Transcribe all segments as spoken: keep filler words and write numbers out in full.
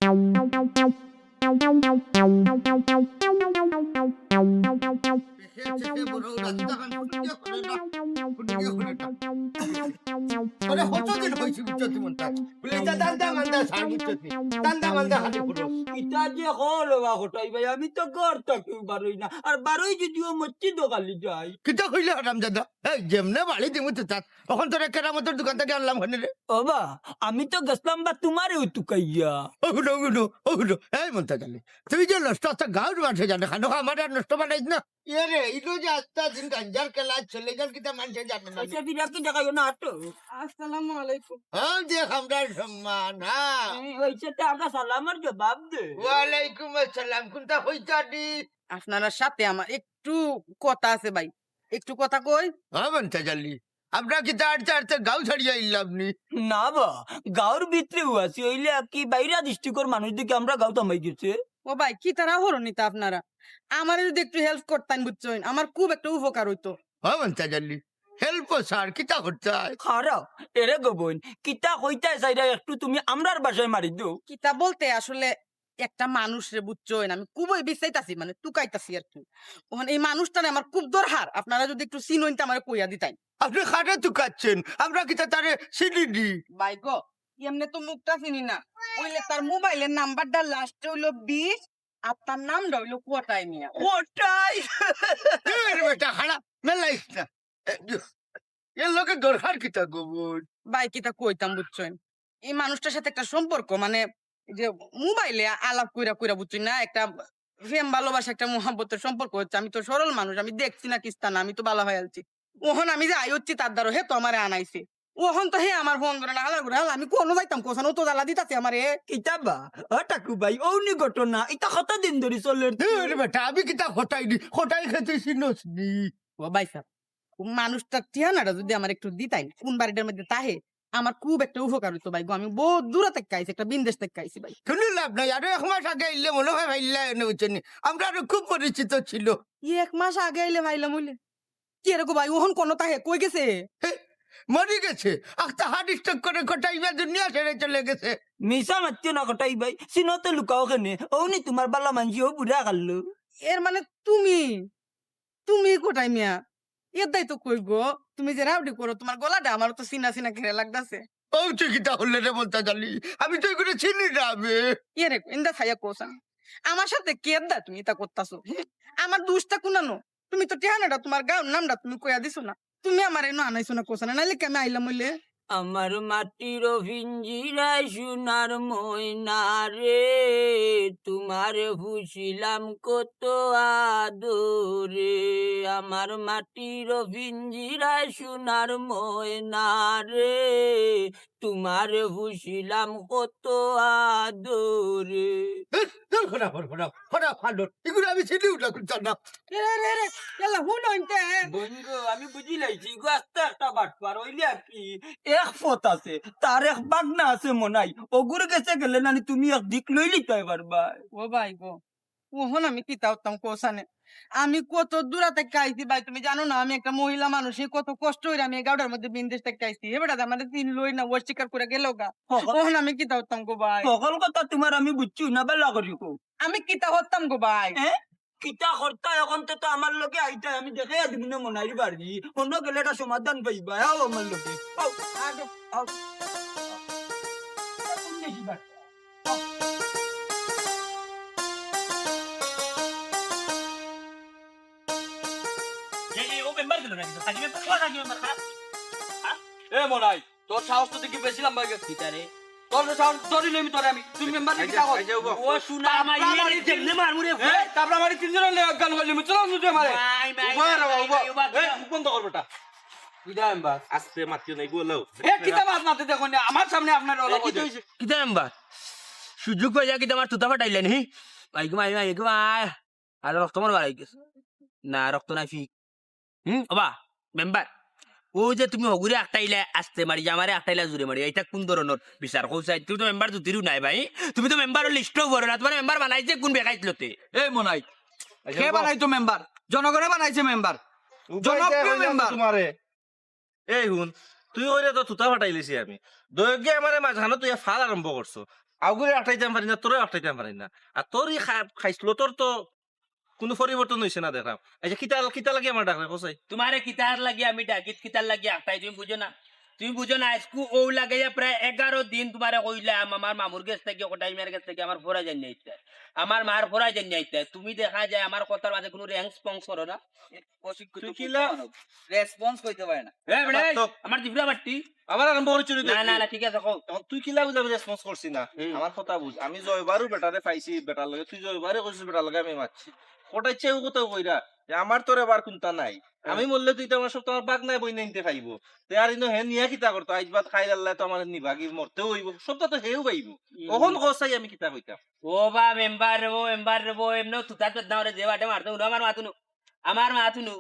আরে, কতদিন হইছে, বুঝছো তুমি মনটা? বলে, ইটা ধান্দা মান্দা ছাড়, বুঝছো তুমি? ধান্দা মান্দা খালি করো। ইটা যে হলো বা হটাই ভাই, আমি তো ঘর থাকি বারোই না। আর বারোই যদিও মসজিদও খালি যাই। কিতা কইলে হারামজাদা? এই, যেমনে বাড়ি দিমু তো তাত। অখন তোরে কেরামতর দোকান থাকি আনলাম কেনে রে? ও বা, আমি তো গেছলাম বা তুমারেও তুকাইয়া। ও হুনো, হুনো, ও হুনো। এই মন্তাজ আলী, তুই যে নষ্ট আস্তা গাঁওর মানষে জানে, খানো আমারে আর নষ্ট বানাইস না। এ রে, ইলো যে আস্তা দিন গাঞ্জার খেলা চলে গেল, কিতা মানষে জানে না। আচ্ছা, বিরাট কি জায়গা না আটো। আসসালামু আলাইকুম। হ্যাঁ, দেখ আমরার সম্মান, হ্যাঁ। এই হইছে তো আমরা সালামের জবাব দে। ওয়ালাইকুম আসসালাম, কুনটা কইতানি? আপনারার সাথে আমার একটু কথা আছে ভাই, একটু কথা কই। হ্যাঁ, মন্তাজ আলী, আমরা কিতা আটতে আটতে গাঁও ছাড়িয়া আইলাম নি? না বা, গাঁওর ভিতরেউ আছি, অইলে আর কি বাইরা district-র মানুষ দেখি আমরা গাঁওত হামাই গেছে। ও ভাই, কিতারা হরনিতা আপনারা? আমারে যদি একটু help করতাইন, বুঝছইন, আমার খুব একটা উপকার অইতো। হ্যাঁ, মন্তাজ আলী, help স্যার, কিতা করতায়? খারাপ, এরে গো বইন, কিতা কইতায় চাইরা একটু তুমি আমরার ভাষায় মারি দেও। কিতা বলতে আসলে একটা মানুষ রে, বুঝছইন, আমি খুবই বিচাইতাছি, মানে তুকাইতাছি আর কি। অখন এই মানুষটারে আমার খুব দরকার, আপনারা যদি একটু চিনইন তো আমারে কইয়া দিতাইন। আপনি কারে তুকাচ্ছেন? আমরা কিতা তারে চিনি নি? ভাই গো, এমনে তো মুখটা চিনি না, অইলে তার মোবাইলের নাম্বারটা last-এ অইলো বিশ, আর তার নামটা অইলো কটাই মিয়া। কটাই? এই রে বেটা, খারাপ মেলাইস না। এ, এর লগে দরকার কিতা গো বইন? ভাই, কিতা কইতাম বুঝছইন, এই মানুষটার সাথে একটা সম্পর্ক, মানে, যে মোবাইলে আলাপ কইরা কইরা, বুঝছইন না, একটা প্রেম ভালোবাসা, একটা মহব্বতের সম্পর্ক হচ্ছে। আমি তো সরল মানুষ, আমি দেখছি না কিস্তা না, আমি তো ভালা হয়ে আলছি। অখন আমি যে আই হচ্ছি তার দ্বারা, হে তো আমারে আনাইছে। অখন তো হে আমার ফোন ধরে না, হালার করে হালা, আমি কোনো যাইতাম কোথাও, ও তো জ্বালা দিতাছে আমারে। কিতা বা? ও টাকু ভাই, অউ নি ঘটনা, ইতা কতদিন ধরি চলের? এ রে বেটা, আমি কিতা কটাই নি, কটাই খেতে চিনস নি? ও ভাই সাহেব, ও মানুষটার ঠিকানাটা যদি আমার একটু দিতাইন, কোন বাড়িটার মধ্যে তাহে, আমার খুব একটা উপকার হইতো ভাই গো। আমি বহুত দূরে থেকে আইছি, একটা বিন্দেশ থেকে আইছি ভাই। কোনো লাভ নাই, আরো এক মাস আগে আইলে মনে হয় ভাইল্লা এনে বুঝছেন নি? আমরা আরো খুব পরিচিত ছিল। ই এক মাস আগে আইলে ভাইলাম হইলে? কি রে গো ভাই, ওহন কোন তাহে, কই গেছে? হে, মরি গেছে। আখতা heart stroke করে কটাই বা দুনিয়া ছেড়ে চলে গেছে। মিছা মাতিও না কটাই ভাই, চিনো তো লুকাও কেনে? অউ নি তুমার বালা মানষি, অউ বুড়া কাল্লু। এর মানে তুমি, তুমি কটাই মিয়া? এর দায় তো কই গো? তুমি যে রাউডি করো, তুমার গলাটা আমার তো চিনা চিনা ঘেরে লাগতাছে। ও তুই কিতা করলে রে বলতা জানি? আমি তো এগুলো চিনি না আমি। এ রে, ইন্দা ছাইয়া কোসান। আমার সাথে কে দা তুমি ইতা করতাছো? আমার দুষটা কুনানো? তুমি তো ঠিকানাটা, তুমার গাঁওর নামটা তুমি কইয়া দিছো না। তুমি আমার এনো আনাইছো না কোসানে, নাইলে কি আমি আইলাম হইলে? আমার মাটির পিঞ্জিরায় সোনার ময়না রে, তোমারে পুষিলাম কত আদরে। আমার মাটির পিঞ্জিরায় সোনার ময়না রে, তোমারে পুষিলাম কত আদরে। এ, এ, খোদা, খোদা, খোদা, খোদা, ফালতু। এগুলো আমি চিনি উঠা করতাম না। এ রে, রে, রে, এলা হুন হইতে। বন্ধু, আমি বুঝি লাইছি, ইগু আস্তা একটা বাটপার, অইলে আর কি? এক ফত আছে, তার এক বাগনা আছে মনাই। অগুর গেছে গেলে নানি তুমি এক দিক লইলিতায় পারবায়। ও ভাই গো, অখন আমি কিতা করতাম কোসানে? আমি কত দূরা থাকি আইছি ভাই, তুমি জানো না, আমি একটা মহিলা মানুষ, এই কত কষ্ট হইরা আমি এই গাউটার মধ্যে বিন্দেশ থাকি আইছি। এ বেটা আমারে চিনলই না, অস্বীকার করে গেল গা। হকল অখন আমি কিতা করতাম গো ভাই? হকল কথা তোমার আমি বুঝছি না, বেলা করি কও। আমি কিতা করতাম গো ভাই? হ্যাঁ? কিতা করতা অখন তো, তো আমার লগে আইতা, আমি দেখাইয়া দিমু না মনাইর বাড়ি। অন্য গেলে একটা সমাধান পাইবা। আও আমার লগে। আও। আও। আও। কোন দেশি বাড়ি? এই, এই, ও মেম্বার গেল নাকি? সাজি মেম্বার, ও সাজি মেম্বার, খারাপ। হ্যাঁ? এ মনাই, তোর সাহস তো দেখি বেশি লম্বা হয়ে গেছে। কিতা রে? তোর তো সাহস ধরি লইমি তোরে আমি। তুই মেম্বার নাকি আচ্ছা, কাগজ? আচ্ছা, উবা। ও শুনা, আমার তাপলা ইয়ে মারি যেমনে মারমু রে, এ, তাপলা মারি তিনজন লে গান হইলে মুচলা মুচে মারে। ভাই, ভাই, উবা রে, ভাই, উবা। ভাই, উবা। এ, মুখ বন্ধ কর বেটা। কিতা মেম্বার? আস্তে মাতিও নাই, গো লাও। এ, কিতা মাত মাতে দেখো না, আমার সামনে আপনার ওলা এ, কিতা বলছে। হইছে? কিতা মেম্বার? সুযোগ পাইয়া কিতা আমার তুতা ফাটাইলে নি? ভাই গো, ভাই, ভাই গো, ভাই। আর রক্ত মনে বাড়াই গেছে। না, রক্ত নাই, ফিক। হুম, ওবা, মেম্বার। ও যে তুমি হগুরে আটকাইলে আস্তে মারি, আমারে আটকাইলে জুরে মারি, এটা কোন ধরনের বিচার? কও চাই, তুমি তো মেম্বার জুতিরও নাই ভাই। তুমি তো মেম্বারর লিস্টও পড়ো না, তোমার মেম্বার বানাইছে কোন বেকাইত লতে? এই মনাই, আচ্ছা, কে বানাইতো মেম্বার? জনগণে বানাইছে মেম্বার। উপায় জনপ্রিয় নাই মেম্বার। তোমারে। এই হুন, তুই কইরে তো তুতা ফাটাইলিছি আমি। দয়গে আমারে মাঝখানো তুই ফাল আরম্ভ করছো। আউগুরে আটকাইতাম পারি না, তোরে আটকাইতাম পারি না। আর তোর ই খা-, খাইছলতর তো কুনু পরিবর্তন অইছে না দেখরাম। আইচ্ছা, কিতা, কিতা লাগি আমারে ডাকরে, কও চাই? তুমারে কিতার লাগি আমি ডাকি, কিতার লাগি আটকাই, তুমি বুঝো না? তুমি বুঝো না, আইজকু অউ লাগাইয়া প্রায় এগারো দিন তুমারে কইলাম, আমার মামুর গেছ থাকি, কটাই মিয়ার গেছ থাকি আমার ফরাইজ আনিয়া আইতা, আমার মার ফরাইজ আনিয়া আইতা। তুমি দেখা যায় আমার কথার মাঝে কুনু রেসপন্স করো না। তুই কিলা? রেসপন্স কইতে পারে না। এ বেটা, এই, তো আমার জিফরা বাট্টি। আবার আরম্ভ করছো নি না, তুই? না, না, ঠিক আছে, কও। এখন তুই কিলা বুঝাবি রেসপন্স করছি না? হুম। আমার কথা বুঝ। আমি জয়বারও বেটারে পাইছি, বেটার লগে। তুই জয়বারে কইছিস বেটার লগে আমি মাতছি। কটাইছে ও কথা কইরা যে আমার তোর এবার কুন্তা নাই। হুম। আমি মরলে তুই তো আমার সব তোমার বাগনায় বইনা নিতে পাইবো। তে আর ইনো হে নিয়া কিতা করতো? আইজ বাদ খাইল আল্লাহ তো আমার নিবাগি মরতেও অইবো। সবটা তো হেও পাইবো। হুম। অখন কও চাই আমি কিতা কইতাম? ও বা মেম্বার রে, ও মেম্বার রে, ও এমনেও তুতার পেট না ওরে যে বাটে মারতো, উনো আমার মাত উনো। আমার মাত হুনো,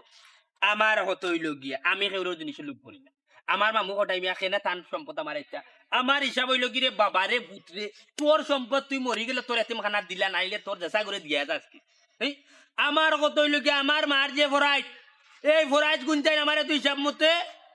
আমার কথা অইলো গিয়া, আমি কেউরর জিনিসে লোভ করি না। আমার মামু কটাই মিয়া কেনে তান সম্পদ আমারে দিতা। আমার হিসাব অইলো গি রে, বাবা রে, পুত রে, তোর সম্পদ তুই মরি গেলে তোর এতিমখানাত দিলা, নাইলে তোর যেছা করে দিয়া যাস কি। এই, আমার কথা অইলো গি, আমার মার যে ফরাইজ, এই ফরাইজ গুনতাইন আমারে তুই হিসাব মতে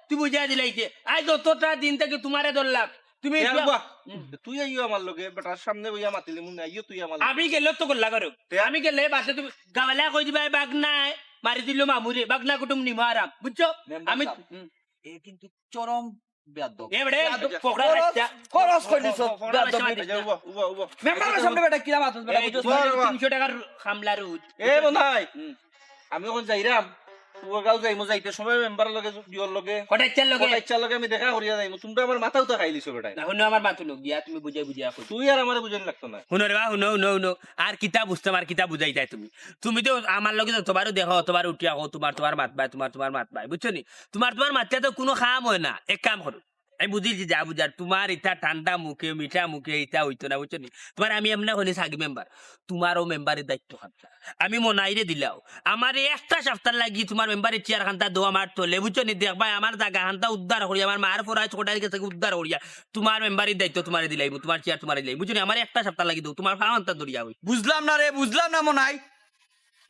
তুই বুঝাই দিলাইছে। আইজ যতটা দিন থাকি তুমারে ধরলাম, তুমি এ ইটা আব্বা, হুম। তুই আইও আমার লগে, বেটার সামনে বইয়া মাতিলে মনে আইও তুই আমার লগে। আমি গেলে তো গোল্লা করো। তে? আমি গেলে বাসে তুমি গাওয়ালা কই দিবা, "এ বাগনায় মারি দিল মামুরে, বাগনা কুটুম নিমা আরাম", বুঝছো? মেম্বার আমি সাব, হুম। এ কিন্তু চরম বেয়াদব। এ বেটা, বেয়াদব। পকড়া খরচ, রাখতা। খরচ কই দিছো, পকড়া বেয়াদব। রাখতা। আচ্ছা, উবা, উবা, উবা। মেম্বারর সামনে বেটা কিলা মাতছ বেটা, এই বুঝছো? উবা, উবা। তিনশো টাকার খামলা রুজ। এ মনাই, হুম। আমি অখন যাইরাম, উগর গাঁও যাইমু, যাইতে সময় মেম্বারর লগে, ইয়র লগে, কটাইচ্ছার লগে। কটাইচ্ছার লগে আমি দেখা করিয়া যাইমু। তুমরা আমার মাথা উতা খাইলিছো বেটায়। না, হুনো আমার মাত হুনো, গিয়া তুমি বুঝাই বুঝাই কও। তুই আর আমারে বুঝাইন লাগতো না। হুনো রে বা, হুনো, হুনো, হুনো। আর কিতা বুঝতাম, আর কিতা বুঝাইতায় তুমি? তুমি তো আমার লগে যতবারও দেখো, অতবার উঠিয়া কও, তুমার, তুমার মাত বায়, তুমার, তুমার মাত বায়, বুঝছো নি? তুমার, তুমার মাতিয়া তো কুনু কাম অয় না। এক কাম করো, আমি বুঝিলিছি যা বুঝার, তুমার ইতা ঠান্ডা মুখে, মিঠা মুখে ইতা অইতো না, বুঝছো নি? তুমারে আমি এমনে কইলিছি সাগি মেম্বার, তুমারও মেম্বারি দায়িত্ব খান্তা আমি মনাইরে দিলাও। আমারে একটা সাপ্তার লাগি তুমার মেম্বারি চেয়ার খান্তা দেও আমার তলে, বুঝছো নি? দেখবায় আমার জাগা খান্তা উদ্ধার করিয়া, আমার মার ফরাইজ কটাইর গেছ থাকি উদ্ধার করিয়া, তুমার মেম্বারি দায়িত্ব তুমারে দিলাইমু, তুমার চেয়ার তুমারে দিলাইমু, বুঝছো নি? আমারে একটা সাপ্তার লাগি দেও, তুমার পা খান্তা ধরিয়া অই। বুঝলাম না রে, বুঝলাম না মনাই।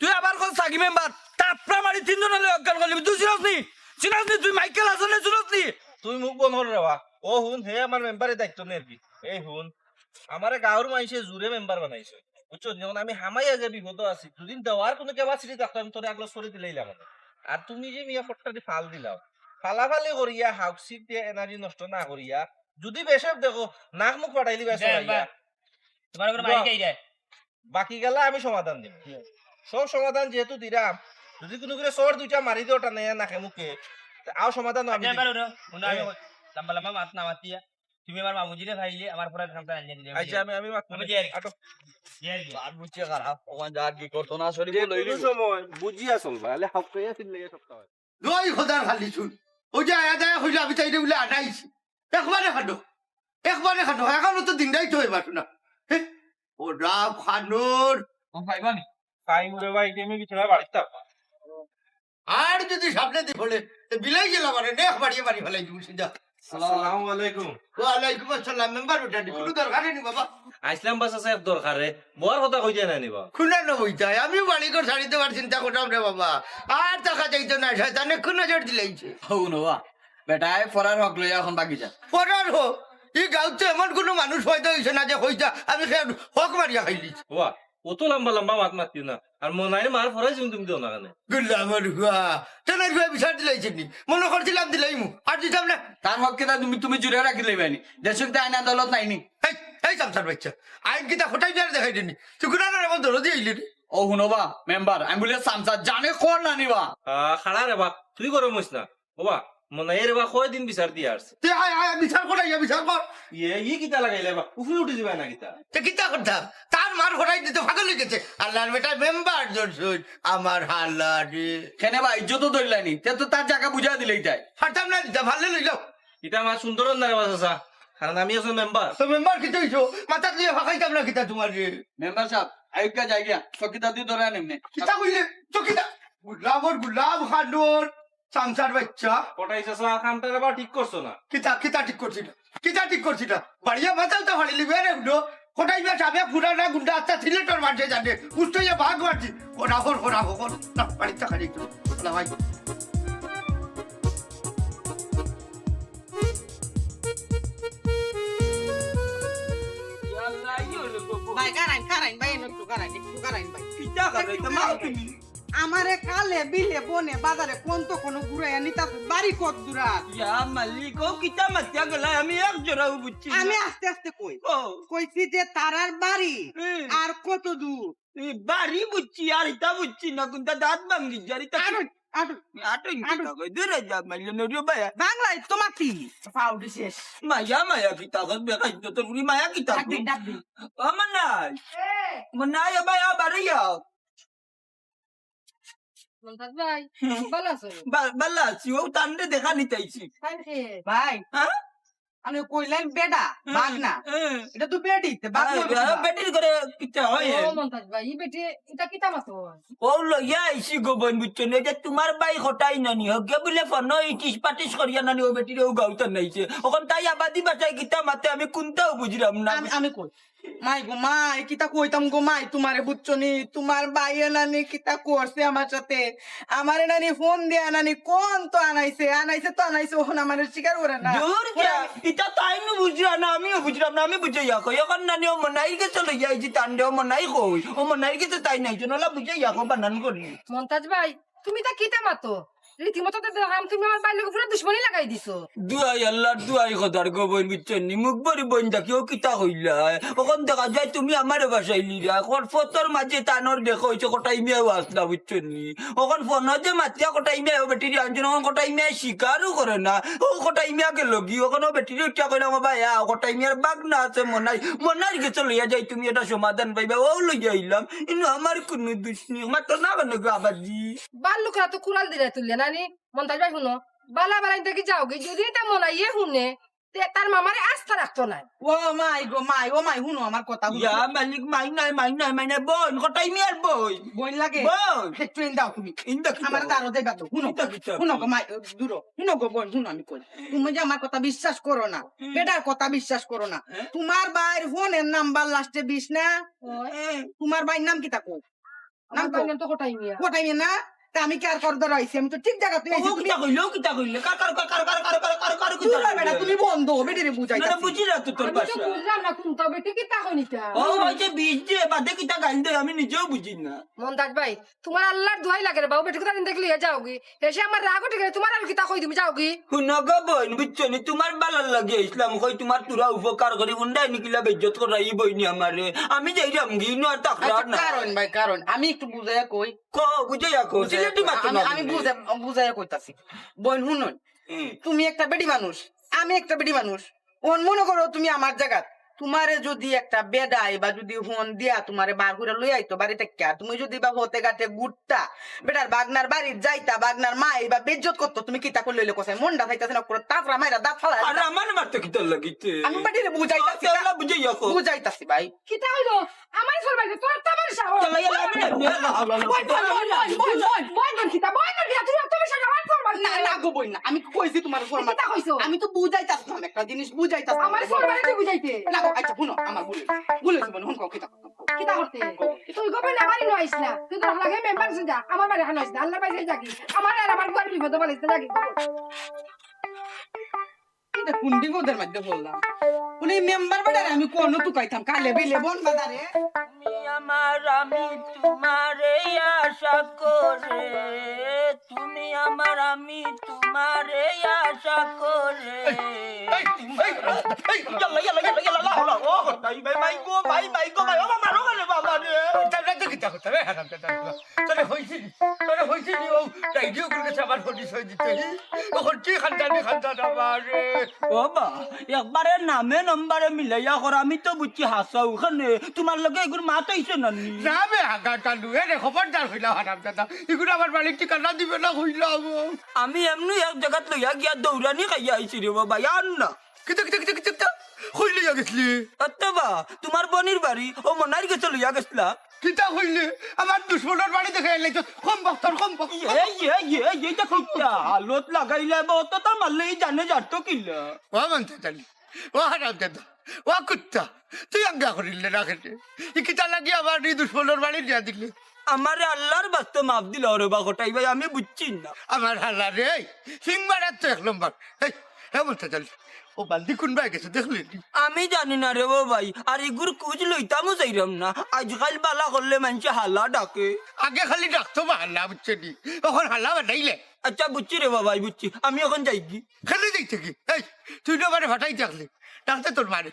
তুই আবার কস সাগি মেম্বার, থাপড়া মারি তিনজনরে অজ্ঞান করিলিমু। তুই চিনস নি? চিনস নি? তুই মাইকেল হাসানরে চিনস নি? তুই মুখ বন্ধ কর রে বা। ও হুন, হে আমার মেম্বারি দায়িত্ব নে আর কি। এই হুন, আমারে গাঁওর মাইনষে জুরে মেম্বার বানাইছে। বুঝছো? যেমন আমি হামাইয়া যে বিপদো আছি, দুদিন দেওয়ার কুনু capacity থাকতো, আমি তোরে আগলা সরি দিলাইলাম। আর তুমি যে মিয়া ফট্টারি ফাল দিলাও, ফালাফালি করিয়া, হাউসিতে energy নষ্ট না করিয়া, যুদি বেশক দেখো, নাক মুখ ফাটাইলিবায় সরাইয়া। তুমার উপরে মারি বাহ। খাই যায়। বাকি গেলা আমি সমাধান দিমু। সব সমাধান যেহেতু দিরাম, যুদি কুনু করে চড় দুইটা মারি দেও টানাইয়া নাকে মুখে, তে আও সমাধান আমি আচ্ছা, দিমু। এবার হুনো, হুনো, আমি হ্যাঁ। কই, লম্বা লম্বা মাত না মাতিয়া, তুমি আমার মামুজিরে পাইলে আমার পুরা ধান টান আনিয়া দিলে, আচ্ছা, আমি, আমি মাত আমি দিয়ারি। আটক। দিয়ারি। আর বুঝছে খারাপ, ওখান যা আর কি করতো না, শরীফ যে লইলি। কুনু সময় বুঝিয়া চলবা, আলে হাফ কইয়া চিল্লাইয়া সবটা অয়। দুই খোদার খালি চুল। ওই যে আয়া দায়া কইলো, আমি তাইরে বুলে আটাইছি। একবারে খানো। একবারে খানো। এখনো তো দিন রাইত অয় মাতো না। হে? ও রাব খানোর। ও ভাই বানি। খাই উরে ভাই, তুমি বিছানা বাড়িতে থাকবা। আর যুদি সামনে দি পড়ে, তে বিলাই গেলা মানে, নেখ বাড়িয়ে বাড়ি ফেলাই দিমু সিধা। আসসালামু আলাইকুম। ওয়ালাইকুম আসসালাম। মেম্বার উঠানি, কুনু দরকার নি বাবা। আইছলাম বাস আছে এক দরকারে। বউর কথা কইতে না নি বা? কুনা না বইতায়, আমিও বাড়ি ঘর ছাড়িতে পারছি না, চিন্তা করতাম রে বাবা। আর থাকা যাইতো না, শয়তানে কুন নজর দিলাইছে। হুনো বা, বেটায় ফরার হক লইয়া অখন বাগি যা। ফরার হক? ই গাঁওত তো এমন কুনু মানুষ পয়দা অইছে না যে কইতা আমি সে হক মারিয়া খাইলিছি। ওবা, অত লম্বা লম্বা মাত মাতিও না। আর মনাইরে মার ফরাইজ তুমি দেও না কেনে? গুল্লামর ফুয়া, তেনার ফুয়া বিচার দিলাইছে নি? মনো করছিলাম দিলাইমু, আর দিতাম না। তার হক কিতা তুমি, তুমি জুড়ে রাখি লইবায় নি? দেশো কিতা আইন আদালত নাই নি? এই, এই চামচার বাইচ্চা, আইন কিতা কটাই মিয়ারে দেখাই দেনি? তুই কুনানর এমন দরদি আইলি রে? ও হুনো বা, মেম্বার, আমি বুলে চামচা জানে কর না নি বা। আহ, খাড়া রে বা, তুই গরম অইস না। ওবা, মনাইরে বা কয়দিন বিচার দিয়া আরছে। তে আয়, আয়, বিচার কর, আয়, বিচার কর। ইয়ে, ই কিতা লাগাইলে বা? উফরে উঠি যিবায় না কিতা? তে কিতা করতাম? তার মার ফরাইজ দিতে পাগল অই গেছে। আল্লার বেটা মেম্বার জনসুন, আমার হালা রে। কেনে বা, ইজ্জত তো ধরলায় নি। তে তো তার জাগা বুঝা দিলেই যায়। পারতাম না দিতা, পারলে লইলাও। ইটা আমার সুন্দর না রে বা চাচা। কারণ আমি একজন মেম্বার। তো মেম্বার কিতা অইছো? মাথাত লইয়া ফাঁকাইতাম না কিতা তুমারে? মেম্বার সাব, আইক্কা যাই গিয়া। চকিদার দি ধরে আনিম নে। কিতা কইলে? চকিদার? গুলামর গুলাম খানোর। চামচার বাইচ্চা। কটাই চাচা, কামটা রে বা ঠিক করছো না। কিতা, কিতা ঠিক করছি না? কিতা ঠিক করছি না? বাড়িয়া মাথাও তো ফাড়িলিবে রে উঠো। কটাই মিয়া সাবেক পুরানা গুন্ডা, আচ্ছা সিলেটর মাঠে জানে। উঠতে বাঘ মারছি। করা হর, করা হর, কর। না, বাড়িতে খালি একটু। না ভাই। কারাইন, কারাইন ভাই, এনো একটু কারাইন, একটু কারাইন ভাই। কিতা কারাইতা মাও তুমি? আমারে কালে বিলে বনে বাজারে কোন তো কোনো ঘুরাইয়া নিতাছ, বাড়ি কত দূর আর? ইয়া মালিক, ও কিতা মাতিয়া গেলা, আমি এক জোড়াও বুঝছি না। আমি আস্তে আস্তে কই, ও, কইছি যে তারার বাড়ি হুম। আর কত দূর? এই বাড়ি বুঝছি, আর ইতা বুঝছি না, কোনটা দাঁত ভাঙ্গি যার ইতা। আটুন, আটুন। আটুন কিতা কই, দূরে যা, মাইলে নড়িও বায়া। বাংলায় তোমার কি? পাউডি শেষ। মায়া মায়া কিতা কর, বেকার তো তোর উনি মায়া কিতা কর। ডাক দিন, ডাক দিন। ও মনাই, মনাই, ও ভাই, আও, বাড়ি আও। মন্তাজ ভাই, ভালা আছো? বা-, বালা আছি, ও তানরে দেখা নিতাইছি। তাই নাকি? ভাই, হ্যাঁ? আমি কইলাম বেটা, হুম, বাঘ না। হুম। এটা তো বেটি, তে বাঘ আরে, বলবো আরে, না। বেটির ঘরে কিতা হয়? ও মন্তাজ ভাই, ই বেটি, এটা কিতা মাতো? ও লইয়া আইছি গো বইন, বুঝছো নি? যে তোমার ভাই কটাই নানি, হগে বুলে ফোনো ইটিস পাটিস করিয়া নানি, ও বেটির ও গাউতা নাইছে। অখন তাই আবাদি বাসায় কিতা মাতে আমি কোনটাও বুঝলাম না। আমি, আমি কই, মাই গো মাই, কিতা কইতাম গো মাই, তোমারে বুঝছো নি? তোমার ভাইয়ে নানি কিতা করছে আমার সাথে। আমারে নানি ফোন দিয়া নানি কোন তো আনাইছে, আনাইছে তো আনাইছে, অখন আমারে স্বীকার করে না। দূর যা, ইতা তাই নু বুঝরা না, আমিও বুঝলাম না, আমি বুঝাইয়া কই। অখন নানি ও মনাইর গেছে লইয়া আইছি তানরে, ও মনাই কই, ও মনাইর গেছে তাই নাই, জনলা বুঝাইয়া কই বানান করি। মন্তাজ ভাই, তুমি তা কিতা মাতো? রীতিমতো তো দেখলাম তুমি আমার ভাইর লগে পুরা দুশমনি লাগাই দিছো। দুয়াই আল্লাহর দুয়াই খোদার গো বইন, বুঝছো নি? মুখ ভরি বইন দেখি ও কিতা কইলা। অখন দেখা যায় তুমি আমারে বাসাইলিরা। অখন ফতর মাঝে তানর দেখা অইছে, কটাই মিয়াও আসলা, বুঝছো নি? অখন ফোনো যে মাতিয়া কটাই মিয়া ও বেটির আনছো, অখন কটাই মিয়া স্বীকারও করে না। ও কটাই মিয়া গেল কি? অখন ও বেটির উঠিয়া কইলাম, "ও ভাই, আও, কটাই মিয়ার বাঘ না আছে মনাই, মনাইর গেছে লইয়া যাই, তুমি এটা সমাধান পাইবা।" ও লইয়া আইলাম, ইনো আমার কোনো দুষ নেই, আমার তো না মানে গো আবার দি। বার লোকেরা তো কুড়াল দিলে তুললে নানি। মন্তাজ ভাই হুনো, বালা বালা ইনতে কি যাওগি, যদি এটা মনাইয়ে হুনে, তে তার মামারে আস্থা রাখতো না। ও মাই গো মাই, ও মাই, হুনো আমার কথা, হুনো। ইয়া মালিক, মাই নাই, মাই নাই, মাই নাই, বইন, কটাই মিয়ার বইন। বইন লাগে? বইন। একটু ইন দাও তুমি। ইন্দা কিতা? আমার তারও দেবা তো, হুনো। ইন্দা কিতা? হুনো গো মাই, দূরো। হুনো গো বইন, হুনো আমি কই। তুমি যে আমার কথা বিশ্বাস করো না, হুম। বেটার কথা বিশ্বাস করো না। হ্যাঁ? তোমার ভাইর ফোনের নাম্বার লাস্টে বিশ না? ওই, এ, তোমার ভাইর নাম কিতা কও? আমার নাম ভাইর কও। নাম তো কটাই মিয়া। কটাই মিয়া না? তা আমি কি আর কর ধরাইছি? আমি তো ঠিক জায়গাতে ও কিতা কইলে, ও কিতা কইলে? কার, কার, কার, কার, কার, কার, কার, কার, কার, কিতা দূর কইলে? বেটা, তুমি বন্ধ, বেটারে বুঝাই না, না, যাচ্ছি। বুঝি না তো তোর আমি তো ভাষা। বুঝলাম না কোনটা বেটি কিতা কইনিতা। ও, ওই যে বিশ যে বাদে কিতা গাইল দে, আমি নিজেও বুঝি না। মন্তাজ ভাই, তোমার আল্লাহর দোয়াই লাগে রে বাবু, বেটি কথা দেখলে ইয়া যাওগি। এসে আমার রাগ উঠে গেলে তোমার আর কিতা কই তুমি যাওগি। হুনো গো বইন, বুঝছো নি? তোমার বালার লাগি ইসলাম কই, তোমার তুরা উপকার করি, উন্ডাই নিকিলা বেইজ্জত করাই বইনি আমারে। আমি যাইরাম গি, ইনো আর তাকরার আচ্ছা, না। কারণ ভাই, কারণ আমি একটু বুঝাইয়া কই। কো, বুঝাইয়া কো, বুঝাইয়া সিলেটি কই। মাতো আমি, না আমি বুঝি। বুঝে, বুঝাইয়া কইতাছি। বইন হুনন, হুম। তুমি একটা বেটি মানুষ, আমি একটা বেটি মানুষ। অন মনো করো তুমি আমার জায়গাত, তোমারে যদি একটা বেডাই বা যদি ফোন দিয়া তোমারে বার করে লই আইতো বাড়ি থাকিয়া, তুমি যদি বা হতে ঘাটে ঘুরতা, বেটার বাগনার বাড়িত যাইতা, বাগনার মা এই বা বেইজ্জত করতো, তুমি কিতা করলে অইলে কসাই? মনটা চাইতাছে না, করে তাফরা মাইরা দাঁত ফালাই আর আমার মারতে কিতা লাগিতে? আমি বেটিরে বুঝাইতাছি, আল্লাহ বুঝাইয়া কো। বুঝাইতাছি ভাই। কিতা হইলো? আমার সরবাইকে তোর তো আমার সাহস। ইয়াল্লা, ইয়াল্লা, আমি না, আমি না, আমি না। বই, বই, বই, বই, বই, বই, বই, কিতা? বই, বই, কিতা? তুই তো আমার সাথে আমার ফরমান না, না গো বইন না, আমি কইছি তোমার ফরমান। কিতা কইছো? আমি তো বুঝাইতাছি না, একটা জিনিস বুঝাইতাছি। আমার ফরমানে তুই বুঝাইতে। না গো, আচ্ছা হুনো, আমার ভুল হইছে। ভুল হইছে বইন, হুন কও, কিতা কথা? কিতা করতে? তুই গো বইন আমার ইনো আইস না। তুই তো লাগে মেম্বার যা, আমার বাড়ি হানো আইস না। আল্লাহ পাইছে যাগি। আমার আর আমার ঘর বিপদ বাড়িতে লাগি। এটা কোন বিপদের মধ্যে পড়লাম? উনি মেম্বার বেটারে আমি কোনো তুকাইতাম, কালে বিলে বন বাজারে। তুমি আমার, আমি তোমারে আশা করে, তুমি আমার, আমি তোমারে আশা করে। এই, এই, এই, ইয়াল্লা, ইয়াল্লা, ইয়াল্লা, ইয়াল্লা, লা হাওলা, ও, ভাই, ভাই, ভাই গো, ভাই, ভাই গো, ভাই, ও বাবা, ও বাবা রে। তাহলে তো কিতা করতে হবে, হারাম দাদা। তাহলে হইছে নি, তাহলে হইছে নি, ও, রাইডিও করে গেছে আমার পরিচয় দিতে। তখন কি খানদানি খানদান আমার রে? ও বা, একবারে নামে নম্বরে মিলাইয়া কর, আমি তো বুঝছি হাসাও। ওখানে তোমার লগে এগুর মাত হইছে না নি? না বে, হাগা কালু, এ রে, খবরদার হইলা হারাম দাদা। এগুলো আমার বাড়ির ঠিকানা দিবে না, হইলাম। আমি এমনি এক জায়গাত লইয়া গিয়া দৌড়ানি খাইয়া আইছি রে বাবা, আর না। কিতা, কিতা, কিতা, কিতা, কিতা? কই লইয়া গেছলি? অথবা তোমার বনির বাড়ি, ও মনাইর গেছে লইয়া গেছলা। কিতা কইলে? আমার দুশমনর বাড়ি দেখে এলাই তো, কম বক তোর, কম বক। এই, এই, এই, এই, এইটা কইতা? আলত লাগাইলে বা অতটা মারলে এই জানে যার তো কিলা। ও মানতে জানি, ও হারাম দাদা, ও কুত্তা, তুই আজ্ঞা করিলে না খেতে। ই কিতা লাগি আমার এই দুশমনর বাড়ি নিয়া দিলে? আমারে আল্লাহর বাস্তে মাফ দিলাও রে বা কটাই ভাই, আমি বুঝছি না। আমার হালা রে, সিং মারার তো এক নম্বর। এই, হে মন্তাজ আলী, ও বালদি কুনবায় গেছে দেখলে নি? আমি জানি না রে ও ভাই, আর ইগুর খুজ লইতামও যাইরাম না। আইজকাইল বালা করলে মানষে হালা ডাকে। আগে খালি ডাকতো বা হালা, বুঝছো নি? অখন হালা বানাইলে। আচ্ছা বুঝছি রে বাবা, বুঝছি। আমি অখন যাইগি। খালি যাইতে কি? এই, তুই না আমারে ফাটাই থাকলি। ডাকতে তোর মারে।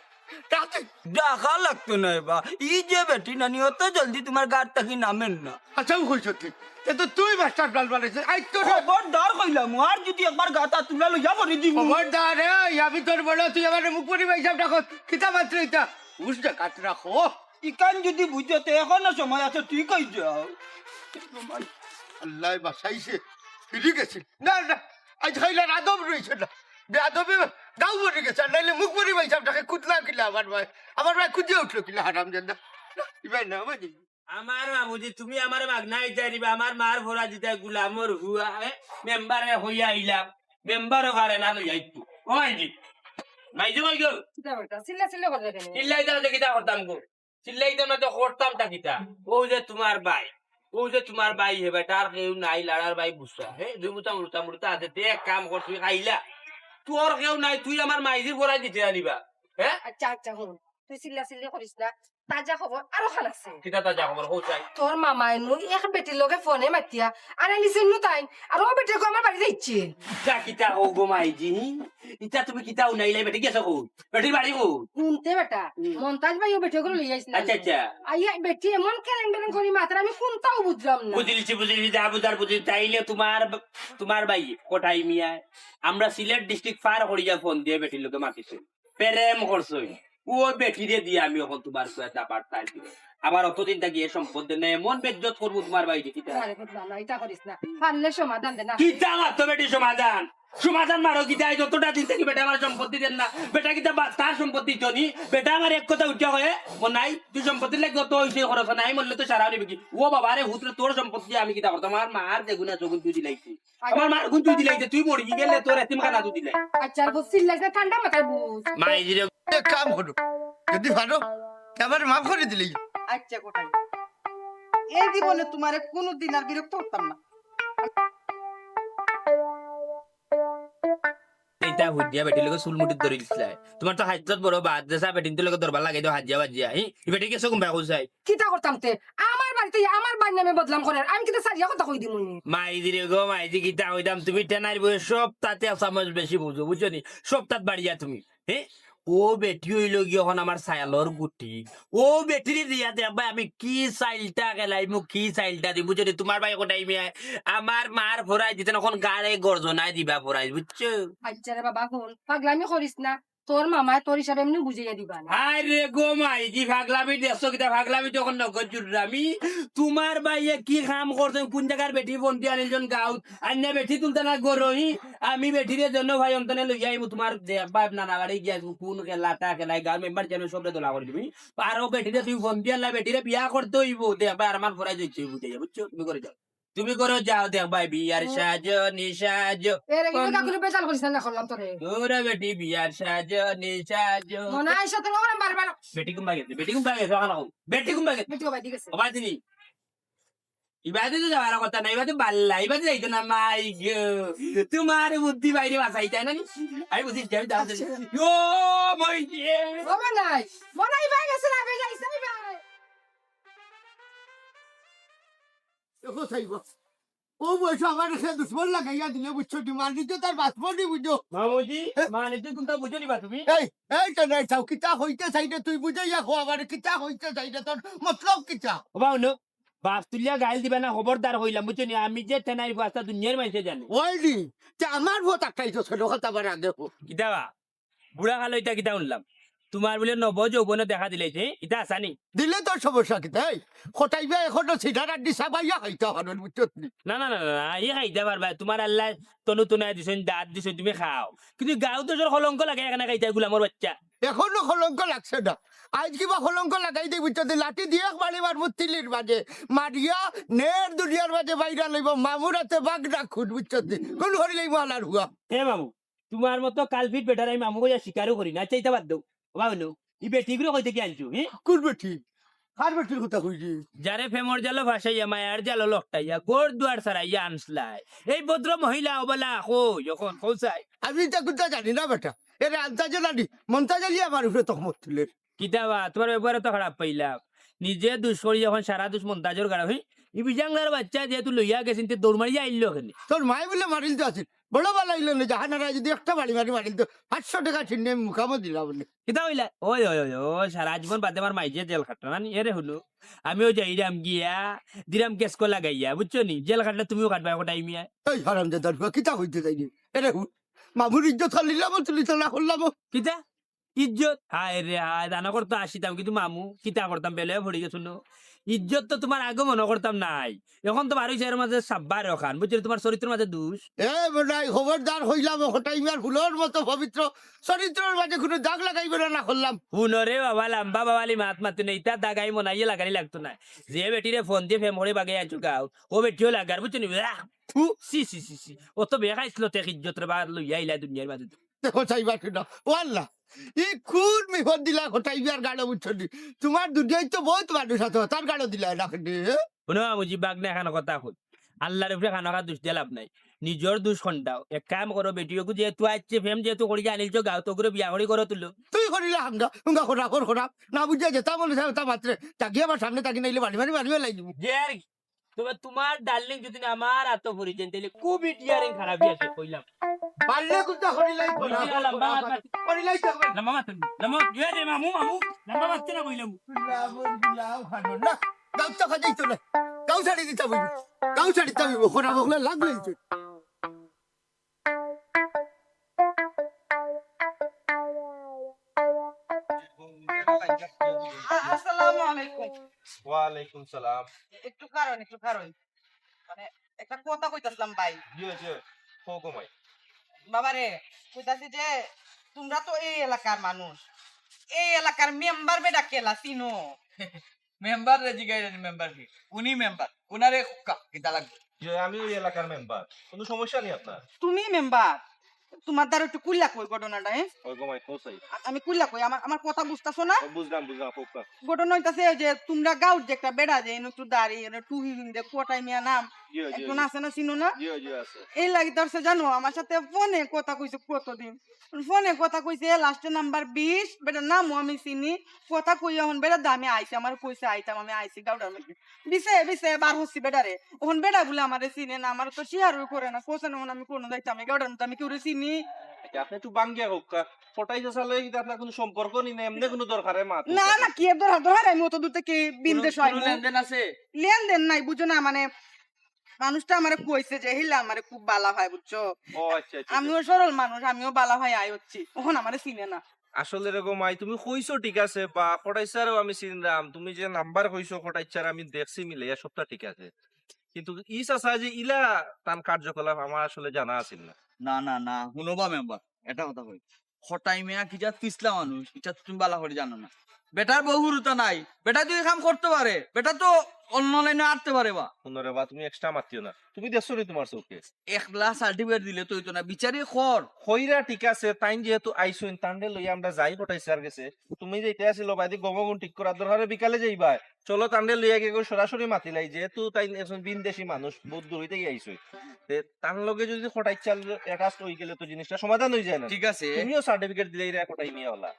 ডাকতে। ডাকা লাগতো নায় বা। ই যে বেটি নানি অত জলদি তুমার গাত থাকি নামের না। আচ্ছা, ও কইছত কি? তে তো তুই মাস্টার প্ল্যান বানাইছিস। আই তো খবরদার কইলাম, আর যদি একবার গাতা তুলা লইয়া পড়ি দিমু। খবরদার, এই, আমি তোর বড়, তুই আমারে মুখ পুরি ভাই সাহেব ডাকত। কিতা মাত্র ইতা? উস ডাকাত রাখো। ইকান যদি বুঝো, তে এখনো সময় আছে, ঠিক হয়ে যাও। আল্লাহ বাসাইছে, ফিরি গেছিল। না, না, আইজ খাইলার আদব রইছে না। বেয়াদবে গাউ ভরি গেছে, আর নাইলে মুখ ভরি ভাই সাহেব ডাকে কুদলা কিলা আমার ভাই। আমার ভাই কুদিয়া উঠলো কিলা হারাম জাদা। না, ইবার না, আমার জিনিস। আমার মামুজি, তুমি আমার মাগনা ইতাই দিবা, আমার মার ফোরা দিতাই গুলামর হুয়া, এ? মেম্বারে হইয়া আইলাম, মেম্বারও পারে না লইয়া আইতো। ও মাইজি, মাইজি কই গো? কিতা বেটা, চিল্লা চিল্লা করে কেন? চিল্লাইতাম তো কিতা করতাম গো? চিল্লাইতাম না তো করতাম তা কিতা? ও যে তোমার ভাই, ও যে তোমার ভাই হে বেটার কেউ নাই, লাড়ার ভাই বুঝছা, হে? দুই মুতা মুরুতা মুরুতা আছে, তে এক কাম কর, তুই খাইলা। তোর কেউ নাই, তুই আমার মাইজির ফোরা দিতে আনিবা, হে? আচ্ছা, আচ্ছা, হুন, তুই চিল্লা চিল্লি করিস না। তাজা খবর আরো খান আছে। কিতা তাজা খবর? কও চাই। তোর মামায় নু এক বেটির লগে ফোনে মাতিয়া আনালিছে নু তাইন, আর ও বেটিগু আমার বাড়ি যাইছে। ইতা কিতা কও গো মাইজি? ইতা তুমি কিতা হুনাইলায়? বেটি গেছে কই? বেটির বাড়ি কই? হুনতে বেটা, হুম। মন্তাজ ভাই ও বেটিগু লই আইস না। আচ্ছা, আচ্ছা। আইয়া বেটি এমন কেলেন বেলেন করি মাতরা, আমি হুনতাও বুঝলাম না। বুঝিলিছি, বুঝিলিছি, যা বুঝার বুঝি। তাইলে তোমার, তোমার ভাই কটাই মিয়া, আমরা সিলেট ডিস্ট্রিক্ট পার করিয়া ফোন দিয়া বেটির লগে মাতিছে। প্রেম করছইন। ও বেটিরে দিয়া আমি অখন তোমার কুয়া দাবার তাই দিব। আবার অতদিন থাকি এ সম্পদ দেন না, এমন বেজ্জত করবো তোমার ভাইরে কিতা। আরে বুঝলাম না, ইতা করিস না। পারলে সমাধান দে না। কিতা মারতো বেটি সমাধান? সমাধান মারো কিতা? এই যতটা দিন থাকি বেটা আমার সম্পত্তি দেন না। বেটা কিতা বা-, তার সম্পত্তি তো নি। বেটা আমার এক কথা উঠিয়া কয়, "ও নাই, তুই সম্পত্তি লেখ যত হইছে খরচ নাই, মরলে তো সারা নিবি কি?" ও বাবা রে, হুতরে তোর সম্পত্তি আমি কিতা করতাম? আমার মার যেগুনা চগুন তুই দিলাইছি। আমার মার গুণ তুই দিলাই, যে তুই মরি গেলে তোর এতিমখানা তুই দিলাই। আচ্ছা, আর বুঝ, চিল্লাইস না, ঠান্ডা মাথায় বুঝ। মাই দিলে এক কাম করো, যদি পারো, তে আমারে মাফ করি দিলেই। আচ্ছা, কোথায়? এই জীবনে তোমারে কোনোদিন আর বিরক্ত করতাম না। ইতা হুদিয়া বেটির লগে চুল মুঠিত ধরি দিছিলাই। তোমার তো হাইজত বড় বাদ, যে চা বেটিন্তর লগে দরবার লাগাই দেও হাজিয়া বাজিয়া, হি? ই বেটি গেছে কুনবায় কও চাই? কিতা করতাম তে? আমার বাড়িত আমার ভাইর নামে বদনাম করের, আমি কিতা সারিয়া কথা কই দিমু নি? মাইজি রে গো, মাইজি কিতা কইতাম, তুমি টেনাইর বউয়ে সবতাত এক চামচ বেশি বুঝো, বুঝছো নি? সবতাত বাড়িয়া তুমি, হে? ও বেটি অইলো গিয়া অখন আমার ছায়ালর গুটি। ও বেটিরে দিয়া দেখবায় আমি কি চাইলটা খেলাইমু, কি চাইলটা দিমু, বুঝছো নি? তোমার ভাই কটাই মিয়া, আমার মার ফোরাই দিতে অখন গাড়ে গর্জনায় দিবা ফোরাই, বুঝছো? আচ্ছা রে বাবা, হুন, পাগলামি করিস না। তোর মামায় তোর হিসাব এমনেউ বুঝাইয়া দিবা না। আরে গো মাইজি, পাগলামি দেখছো কিতা? পাগলামি তো অখন নগদ জুড়রামি। তোমার ভাইয়ে কি কাম করছে, কুন জাগার বেটি ফোন দিয়া আনিলছইন গাউত? আনিয়া বেটি তুলতা না গরো, হি? আমি বেটিরে জন্য ভাই অন্তনে লইয়া আইমু, তোমার দেখবায় নানা বাড়ি গিয়া কুন খেলাটা খেলাই, গাউর মেম্বার চেয়ারম্যান সবরে দলা করি দিমু। আর ও বেটিরে তুমি ফোন দিয়া আনলা, বেটিরে বিয়া করতে অইবো, দেখবায় আর আমার ফোরাই যাইতে অইবো, বুঝছো? তুমি করে যাও। তুমি করো যাও দেখবায় বিয়ার সাজনি সাজো। এরে, ইনো কোন কাকুরে বেজাল করিস না, না করলাম তোরে। তোরা বেটি বিয়ার সাজনি সাজো। মনে হয় সাথে ওরা বারবার। বেটি কুনবায় গেছে, বেটি কুনবায় গেছে, ওখানে কও। বেটি কুনবায় গেছে। বেটি বাড়ি গেছে। ও বাদিনি। ইবাদি তো যাওয়ার কথা না, ইবাদি বাল্লা, ইবাদি যাইতো না, মাই গো। তোমার বুদ্ধি বাইরে বাঁচাইতে না নি? আমি বুঝি, আমি দাও। আচ্ছা। ও, মই গিয়ে। ও মনাই, মনাই ভাই গেছে না, ভাই যাইছে না, ভাই। দেখো চাইবা, ও বয়সে আমার সে দুশ্মন লাগাইয়া দিলে, বুঝছো নি? মার দিতে তার বাঁচবো নি, বুঝছো? মামুজি, এ? মানে তুই কোনটা বুঝো নিবা তুমি? এই, এই তো নাই চাও, কিতা হইতে চাইলে তুই বুঝাইয়া কও আমারে, কিতা হইতে চাইলে তোর মতলব কিতা? ও বাবা, হুনো, বাস তুলিয়া গাইল দিবা না, খবরদার কইলাম, বুঝছো নি? আমি যে টেনাইর বাস্তা দুনিয়ার মাইনষে জানে। ওই দি, তে আমার ভোট আটকাইছো ছেলে কথা বার আগে কও। কিতা বা? বুড়া কালো ইতা কিতা হুনলাম? তোমার বুলে নব যৌবনে দেখা দিলাইছে, ইতা আসানি? দিলে তোর সমস্যা কিতা? এই, খটাইবা এখনো সিধার আড্ডি সাবাইয়া খাইতে পারো, বুঝছো নি? না, না, না, না, না, ই খাইতে পারবা। তোমার আল্লায় তনু তনায় দিছইন, দাঁত দিছইন, তুমি খাও। কিন্তু গাঁও দেশর কলঙ্ক লাগে এখানে খাইতে, গুলামর বাচ্চা। এখনো কলঙ্ক লাগছে না। আইজ কিবা কলঙ্ক লাগাই দেই, বুঝছো নি? লাঠি দিয়া এক বাড়ি মারমু তিলির মাঝে। মারিয়া নের দুনিয়ার মাঝে বাইরা লইব, মামুর হাতে বাঘ না খুন, বুঝছো নি? কোন করিলেই মালার হুয়া। হে মামু, তোমার মতো কালপিট বেটার আমি মামু কইয়া স্বীকারও করি না। আচ্ছা, ইতা বাদ দেও। ও বাবা, হুনো, ই বেটিগুরে কই থাকি আনছো, হি? কোন বেটি? কার বেটির কথা কইছি? যারে প্রেমর জালো ফাঁসাইয়া, মায়ার জালো লকটাইয়া, ঘর দুয়ার ছাড়াইয়া আনছলায়, এই ভদ্র মহিলা অবলা কই অখন, কও চাই? আমি ইতা কুন্তা জানি না বেটা। এরে আন্তাজে নানি, মন্তাজ আলী আমার উপরে তহমত তুলের। কিতা বা, তুমার ব্যবহারে তো খারাপ পাইলাম। নিজে দুষ করি যখন সারা দুষ মন্তাজর গাড়া, হি? ই বিজাংলার বাচ্চা যেহেতু লইয়া গেছইন, তে দৌড় মারিয়া আইলো কেনে? তোর মায়ে বুলে মারিল তো আছিল। বড় বালা অইলো না, জাহানারা যদি একটা বাড়ি মারি মারিল তো পাঁচশো টেকা ছিন্নে মুখামো দিলাম বলে। কিতা কইলা? ওই, ওই, ওই, ওই, সারা জীবন বাদে আমার মাইজে জেল খাটলো না নি? এরে হুনো, আমিও যাইরাম গিয়া, দিরাম কেসকো লাগাইয়া, বুঝছো নি? জেল খাটলে তুমিও খাটবায় কটাই মিয়া। এই হারামজাদার ফুয়া, কিতা কইতে চাইনি? এরে হুন, মামুর ইজ্জত খালিলাম, তুলি তো না করলাম। কিতা? ইজ্জত? হায় রে হায়, দানা করতো আসিতাম, কিন্তু মামু, কিতা করতাম, বেলে পড়ি গেছো নো। ইজ্জত তো তুমার আগে মনো করতাম নাই, অখন তো বারো চাইর মাঝে সাব্বার অখান, বুঝছো নি, তুমার চরিত্রর মাঝে দুষ। এ বেটাই, খবরদার কইলাম, ও কটাই মিয়ার ফুলর মতো পবিত্র চরিত্রর মাঝে কুনু দাগ লাগাইবে না, না করলাম। হুনো রে বাবা, লাম্বা বাবালি মাত মাতি নেই, ইতা দাগ আই মনাইয়ে লাগানি লাগতো না। যে বেটিরে ফোন দিয়া প্রেম করি বাগে আনছো গাউত, ও বেটিও লাগার, বুঝছো নি? আহ! থু! ছি, ছি, ছি, ছি। অত বেখাইছলত ইজ্জতরে বা লইয়া আইলা দুনিয়ার মাঝে। দেখো চাইবা কিনা? ও আল্লাহ, ই কুন বিপদ দিলা কটাই মিয়ার গাড়ো, বুঝছো নি? তুমার দুনিয়াত তো বউত মানুষ আছে, তার গাড়ো দিলা না কেনে, হে? হুনো মুজিব বাগনা, এখান কথা কই, আল্লাহর উপরে খানোখা দুষ দিয়া লাভ নাই। নিজর দুষ খন্ডাও। এক কাম করো, বেটি অগু যেহেতু আইছে, প্রেম যেহেতু করি আনিলছো গাউত, অগুরে বিয়া করি ঘরো তুলো। তুই করিলা হাঙ্গা, হুঙ্গা খরা, খর খরা। না বুঝিয়া যেতা মনে চায় অতা মাতরে। তাকিয়া আমার সামনে তাকি নাইলে বাড়ি বাড়ি বাড়ি লাই দিব। যে আর কি। তবে তুমার ডার্লিং যদি না আমার আতো পড়ি যাইন, তাইলে খুবই ডিয়ারিং খারাপই আছে, কইলাম। পারলে কুন্তা করিলাই, বুঝছি না, লম্বা মাত মাত। করিলাই তো। লম্বা মাত, লম্বা, ইয়ে রে মামু, মামু, লম্বা মাত না কইলাম। লাভ, লাভ ভালো না। গাউত থাকা যাইতো না। গাউ ছাড়ি দিতা বইব। গাউ ছাড়ি দিতা বইব। খরা বগলা লাগ লইছে। আ-, আসসালামু আলাইকুম। ওয়ালাইকুম সালাম। একটু খাড়াইন, একটু খাড়াইন। মানে, একটা কথা কইতাছিলাম ভাই। জি, জি। কও গো মাই। বাবারে, কইতাছি যে, তুমরা তো এই এলাকার মানুষ। এই এলাকার মেম্বার বেটা কেলা চিনো? মেম্বাররে জিগাইরায়নি, মেম্বার কি? উনি মেম্বার। উনারে কা-, কিতা লাগবো? জি, আমি ওই এলাকার মেম্বার। কুনু সমস্যা নি আপনার? তুমি মেম্বার? তুমার দ্বারা একটু খুইলা কই ঘটনাটা, হ্যাঁ? ওই গো মাই, কও চাই। আ-, আমি খুইলা কই, আমার, আমার কথা বুঝতাছো না? ও, বুঝলাম, বুঝলাম, কও, কও। ঘটনা অইতাছে যে তুমরা গাউর যে একটা বেটা যে এনে একটু দাড়ি, এনে টুপি পিন্দে, কটাই মিয়া নাম, জি, জি, একজন জি। আছে না, চিনো না? জি, জি, আছে। এই লাগি তার সে জানো, আমার সাথে ফোনে কথা কইছে কতদিন। ফোনে কথা কইছে, লাস্টে নাম্বার বিশ, বেটার নামও আমি চিনি। কথা কইয়া অখন বেটার দামে আইছে, আমার কইছে আইতাম, আমি আইছি গাউটার মধ্যে। বিছে, বিছে বার হচ্ছি বেটারে। অখন বেটা বুলে আমারে চিনে না, আমার তো শিহারও করে না। কোসেন অখন আমি কোনো যাইতাম, এই গাউটার মধ্যে আমি কেউরে চিনি। আচ্ছা, আপনি একটু বাঙ্গিয়া হোক কা। ফটাই যে সালে এটা আপনার কোনো সম্পর্ক নেই না, এমনি কোনো দরকারে মাত না, না, কি এর দরকার? দরকার আমি অত দূর থেকে বিদেশ কোনো আইবো। লেনদেন আছে? লেনদেন নাই, বুঝো না, মানে, মানুষটা আমারে কইছে যে হিলা আমারে খুব বালা পায়, বুঝছো? ও, আচ্ছা, আচ্ছা, আমিও আচ্ছা। সরল মানুষ, আমিও বালা পাই আই হচ্ছি, অখন আমারে চিনে না। আসলে এরকম আই, তুমি কইছো ঠিক আছে, বা কটাই স্যারও আমি চিনলাম, তুমি যে নাম্বার কইছো কটাই স্যার আমি দেখছি মিলে, সবটা ঠিক আছে, কিন্তু ই চাচা যে ইলা তান কার্যকলাপ আমার আসলে জানা আছিল না। না, না, না, হুনো বা মেম্বার, এটা কথা কই। কটাই মিয়া কি জাত পিছলা মানুষ, ইটা তো তুমি বালা করি জানো না। বেটার বউ হুরুতা নাই, বেটা তো এই কাম করতে পারে, বেটা তো অন্য লাইনে আটতে পারে বা। হুনো রে বা, তুমি এক্সট্রা মাতিও না, তুমি দেখছো নি তোমার চোখে? একলা সার্টিফিকেট দিলে তো অইতো না, বিচারে কর। কইরা ঠিক আছে, তাইন যেহেতু আইছইন, তানরে লইয়া আমরা যাই কটাই স্যার গেছে। তুমি যাইতে আছিল, বাইদি গমগুন ঠিক করার দরকারে বিকালে যাইবায়। চলো, তানরে লইয়া গিয়া কই সরাসরি মাতিলাই, যেহেতু তাইন একজন ভিনদেশি মানুষ, বহুত দূর হইতে গিয়া আইছইন। তে তান লগে যদি কটাই চাল অ্যাটাচ হই গেলে তো জিনিসটা সমাধান হই যায় না? ঠিক আছে। তুমিও সার্টিফিকেট দিলে এরা কটাই মিয়া হলা।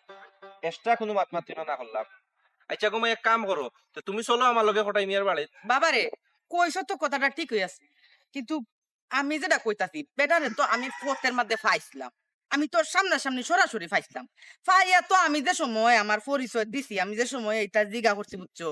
এক্সট্রা কোনো মাত মাতি না, না করলাম। আচ্ছা গো মাই, এক কাম করো, তো তুমি চলো আমার লগে কটাই মিয়ার বাড়িত। বাবারে, কইছো তো কথাটা ঠিক হই আছে, কিন্তু আমি যেটা কইতাছি, বেটারে তো আমি পথের মধ্যে পাইছিলাম, আমি তো সামনাসামনি সরাসরি পাইছিলাম। পাইয়া তো আমি যে সময় আমার পরিচয় দিছি, আমি যে সময় এটা জিগা করছি, বুঝছো,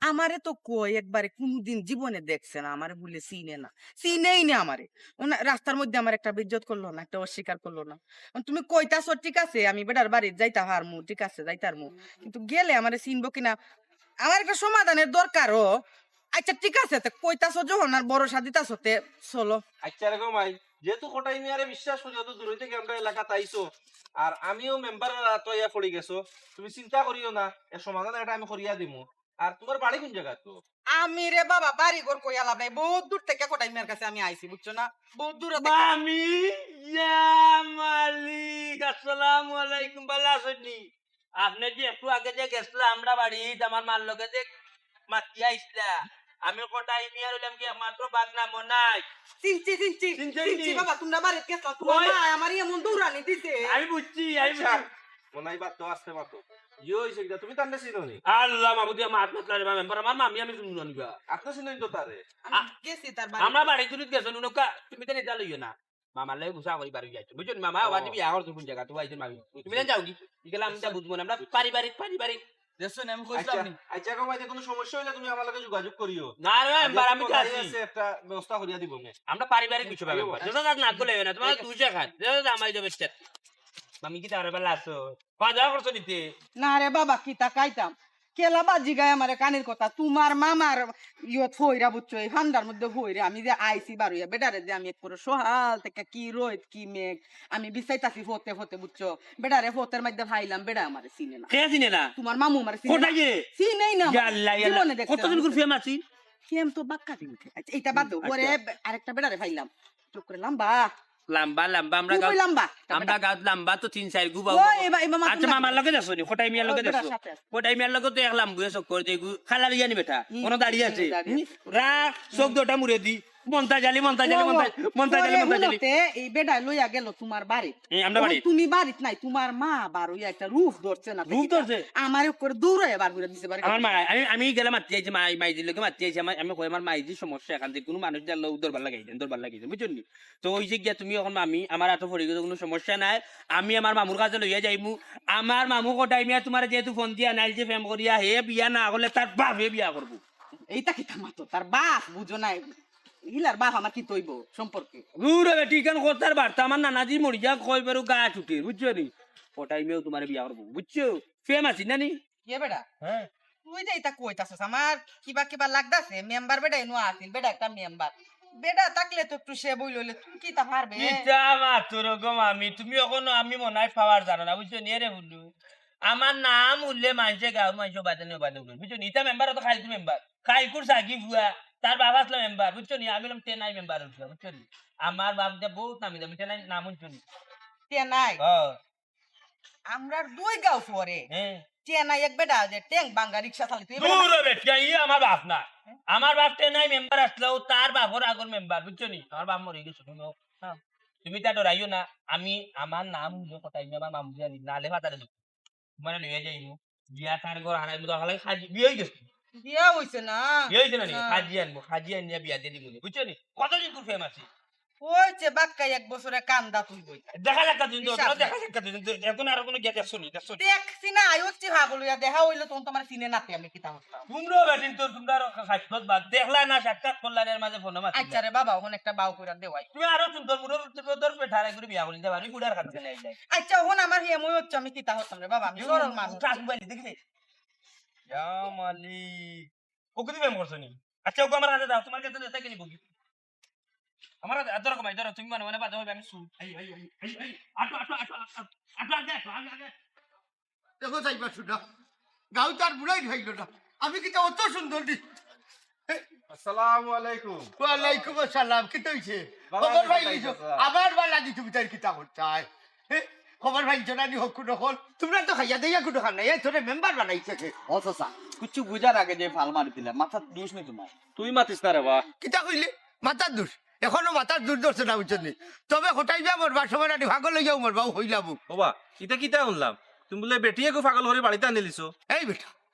আমারে তো কই একবারে কোনোদিন জীবনে দেখছে না, আমারে বলে চিনে না, চিনেই না আমারে। ওনা-, রাস্তার মধ্যে আমার একটা বেইজ্জত করলো না, একটা অস্বীকার করলো না। এখন তুমি কইতাছো, ঠিক আছে, আমি বেটার বাড়িত যাইতা পারমু, ঠিক আছে, যাইতারমু, কিন্তু গেলে আমারে চিনবো কিনা, আমার একটা সমাধানের দরকার। ও আচ্ছা, ঠিক আছে, তে কইতাছো যখন আর ভরসা দিতাছো, তে চলো। আচ্ছা রে গো মাই, যেহেতু কটাই মিয়ারে বিশ্বাস করি, অত দূর হইতে আমরা এলাকাত আইছো, আর আমিও মেম্বার তো ইয়া পড়ি গেছো, তুমি চিন্তা করিও না, এর সমাধান এটা আমি করিয়া দিমু। আর তোমার বাড়ি কোন জায়গা তো? আমি রে বাবা, বাড়ি ঘর কইয়া লাভ নাই, বহুত দূর থেকে কটাই মিয়ার কাছে আমি আইছি, বুঝছো না? বহুত দূর থেকে। মামি, ইয়া মালিক, আসসালামু আলাইকুম, ভালা আছনি? আপনি যে একটু আগে যে গেছলা আমরা বাড়িত, আমার মার লগে যে মাতিয়া আইসলা। আমি কটাই মিয়া রইলাম কি একমাত্র বাদ না মনাই। চিনছি, চিনছি, চিনছি, চিনছি। বাবা, তোমরা বাড়িত গেছলাম, তোমার ওই। মা আমার এমন দৌড়ানি দিছে। আমি বুঝছি, আমি আচ্ছা, বুঝছি। মনাই বাদ তো আসতে পারতো। ইয়ে হইছে কিনা, তুমি তান্ডে চিনো নি? আল্লাহ মাবুদ, ইয়া মাত মাতলা রে বা মেম্বার, আমার মামি আমি শুনবো না নিবা। আপনি চিনেন তো তারে। আমি আ-, গেছি তার বাড়ি। আমরা বাড়ি তুলিত গেছো নুনকা, তুমি তো নেতা লইও না। মামার লগে গুছা করি বাড়ি যাইছো। বুঝছো নি? মামা, ও। আবার বিয়া করছো কোন জায়গা? তুমি আইছো মামি। তুমি জান যাও কি? ইগুলা আমি তা বুঝবো না। আমরা পারিবারিক, পারিবারিক। দেখছো নি, আমি কইছিলাম আচ্ছা, নি। আচ্ছা, গো, মাঝে কোনো সমস্যা হইলে তুমি আমার লগে যোগাযোগ করিও। না রে, আর মেম্বার, আমি তো আছি। আছে, একটা ব্যবস্থা করিয়া দিব নে। আমরা পারিবারিক বিষয়, আইও, মেম্বার। আইও। যেটা যাক না করলে হয় না, তোমার আইও। দুই টাকা। যেটা যাক আমার জমির চার। মামি কি তার বেলা আছো? খাওয়া দাওয়া করছো নিতে? না রে বাবা, কিতা খাইতাম? কেলা বাজি গায় আমারে কানের কথা। তোমার মামার ইয়ত ফইরা বুঝছো, এই ফান্ডার মধ্যে ফইরা। আমি যে আইছি বারইয়া, বেটারে যে আমি এক করে সহাল থেকে কি রইত, কি মেঘ, আমি বিছাইতাছি ফতে ফতে বুঝছো। বেটারে ফতের মধ্যে ফাইলাম, বেটা আমারে চিনে না। কে চিনে না? তোমার মামু আমারে চিনে না। কোথায় গিয়ে? চিনেই না ইয়া আমারে। আল্লাহ, ইয়া আল্লাহ। জীবনে দেখছে না। কতদিন করে ফেম আছি? ফেম তো বাক্কা দিন উঠে। আচ্ছা, এটা বাদ দাও। পরে আচ্ছা। আরেকটা বেটারে ফাইলাম। চোখ করে লম্বা। লম্বা, লম্বা, আমরা তুমি গাঁও, লম্বা। আমরা গাঁওত লম্বা তো তিন চাইর গু বাউ। ও, এবার, এবার মাত্র আচ্ছা, লম্বা। মামার লগে যাচ্ছ নি? কোটাই মিয়ার লগে ওই বেটার যাচ্ছ? সাথে আছে। কোটাই মিয়ার লগে তো এক লম্বা চোখ করে দেখু, খালা লইয়া নি বেটা। হুম। কোনো দাড়ি আছে? হুম, দাড়ি হুম। আছে। রা, চোখ দুটা মুড়ে দি। মন্তা জালি, মন্তা জালি, ও, মন্তা, ও। মন্তা জালি, ওরে, মন্তা জালি। হুনতে, এই বেটায় লইয়া গেল তোমার বাড়ি। এ, আমরা তখন বাড়ি। তুমি বাড়িত নাই, তোমার মা বারইয়া একটা রূপ ধরছে না, রূপ দেখি ধরছে? আমারে করে দৌড়াইয়া বার করে দিছে বাড়ি। আমার মা, আমি, আমি গেলে মাতি আইছি, মাই, মাইজির লগে মাতি আইছি, আমার, আমি কই, "আমার মাইজির সমস্যা, এখান থেকে কোনো মানুষ জানলে দরবার লাগাই দেন, দরবার লাগাই দেন", বুঝছো নি? তো ওই যে গিয়া তুমি এখন মামি, আমার হাতে পড়ে গেছে, কোনো সমস্যা নাই, আমি আমার মামুর কাছে লইয়া যাইমু। আমার মামু কোটাই মিয়া তোমার যেহেতু ফোন দিয়া নাইল যে প্রেম করিয়া, হে বিয়া না করলে তার বাপে বিয়া করবো। এইটা কিতা মাতো? তার বাপ বুঝো না, হিলার বাপ আমার কিতা অইবো সম্পর্কে? রুরে বেটি, ইখান কথার বার্তা, আমার নানাজি মরি যাক, কয় বেরো গা ছুটে, বুঝছো নি? কোটাই মিয়াও তোমার বিয়া করবো, বুঝছো? প্রেম আছি না নি? এ বেটা, হ্যাঁ। তুই যে ইতা কইতাছস, আমার কিবা কিবা লাগতাছে, মেম্বার বেটা এনু আছিল, বেটা একটা মেম্বার। বেটা থাকলে তো একটু সে বই লইলে, তুই কিতা পারবে? কিতা মাতর গো মামি, তুমি অখনো আমি মনে হয় পাওয়ার জানো না, বুঝছো নি? এরে বুলু, আমার নাম উঠলে মানষে গাঁওর মানষে বাদে নিয়ে বাদে উঠবে, বুঝছো নি? ইতা মেম্বার তো খাইলকু মেম্বার, খাইলকুর সাগি ফুয়া, তার বাবা আসলে মেম্বার, বুঝছো নি? আমি হলাম টেনাই মেম্বার উঠলাম, বুঝছো নি? আমার বাপ যে বহুত নামি দামি টেনাই নাম উঠছো নি? টেনাই? হ্যাঁ। আমরার দুই গাঁও পরে। হ্যাঁ। টেনাই এক বেটা যে ট্যাং বাঙ্গা রিক্সা চালাইতো, এই বেটা দূর না- রে বেটিয়া, ই আমার বাপ না। আমার বাপ টেনাই মেম্বার আসলো, তার বাপর আগর মেম্বার, বুঝছো নি? আমার বাপ মরে গেছে, শুনো। হ্যাঁ। তুমি তা ডরাইও না, আমি আমার নাম উঠলে কোটাই মিয়া, আমার মামু জানি, নালে ফাতারে দেবো। তোমার লইয়া যাইমু। বিয়া তার ঘর হারাই মতো হালাই খাজি বিয়ে হয়ে গেছে। বিয়া হইছে না। বিয়ে হইছে না নি? না। খাজি আনবো, খাজি আনিয়া বিয়া দিয়ে দিবো নি, বুঝছো নি? কতদিন করে প্রেম আছে? ওই যে বাক্কা এক বছরে কান্দা তুই বই। দেখা যাক কতদিন তো, হিসাব দেখা নাই। যাক কতদিন তো, এখন আর কোনো গিয়া দেখছো নি, দেখছো নি? দেখছি না, আই হচ্ছে পাগল হইয়া দেখা হইলে তখন তোমার চিনে নাতে আমি কিতা করতাম। তোমরাও বেটিন তো, তোমরা আরো খাসলত বাদ। দেখলা না, সাক্ষাৎ করলা না, এর মাঝে ফোনে মাতি আচ্ছা রে বাবা, ওখানে একটা বাউ কইরা দেওয়াই। তুমি আরো সুন্দর মুরো, মুরো ধরবে, ঠারে করে বিয়া করে দিতে পারি, বুড়ার কাছে নিয়ে যাই। আচ্ছা, ওখানে আমার হিয়ে মই হচ্ছে আমি কিতা করতাম রে বাবা, আমি সরল মানুষ। কাজ বাইরে দেখলে। ইয়া মালিক। ও কত ব্যায়াম করছো নি? আচ্ছা, ওকে আমার হাতে দাও, তোমার কাছে দেখে নিব কি? আমার হাতে, ধরো কমাই, ধরো, তুমি মনে মনে বাজাও, আমি সু-, এই, এই, এই, এই, এই, আটো, আটো, আটো, আটো, আটো, আগে, আটো, আগে, আগে। দেখো, যাইবা শুনা, গাঁও তার বুড়াই খাইল না, আমি কিতা অত সুন্দর দি? আসসালামু আলাইকুম। ওয়ালাইকুম আসসালাম, কিতা হইছে? বালা খবর আছি, পাইলিছো? ভাই, চাচা। আবার বালা দি তুমি তার কিতা করতায়? হে? খবর পাইছো না নি হকু নকল? তোমরা তো খাইয়া দাইয়া কুনো খান নাই, এই তোরে মেম্বার বানাইছে কে? ও চাচা, কিচ্ছু বুঝার আগে যে ফাল মারি দিলে, মাথার দুষ নেই তোমার। তুই মাতিস না রে বা। কিতা কইলে? মাথার দুষ? এখনো মাথার দুষ ধরছে না, বুঝছো নি? তবে হটাই যা মরবা, সময় নানি পাগল হইয়াও মরবা, ও হইলাম। ও বা, ইতা কিতা শুনলাম? তুমি বুলে বেটিয়ে গো পাগল করে বাড়িতে আনিলিছো? এই বেটা,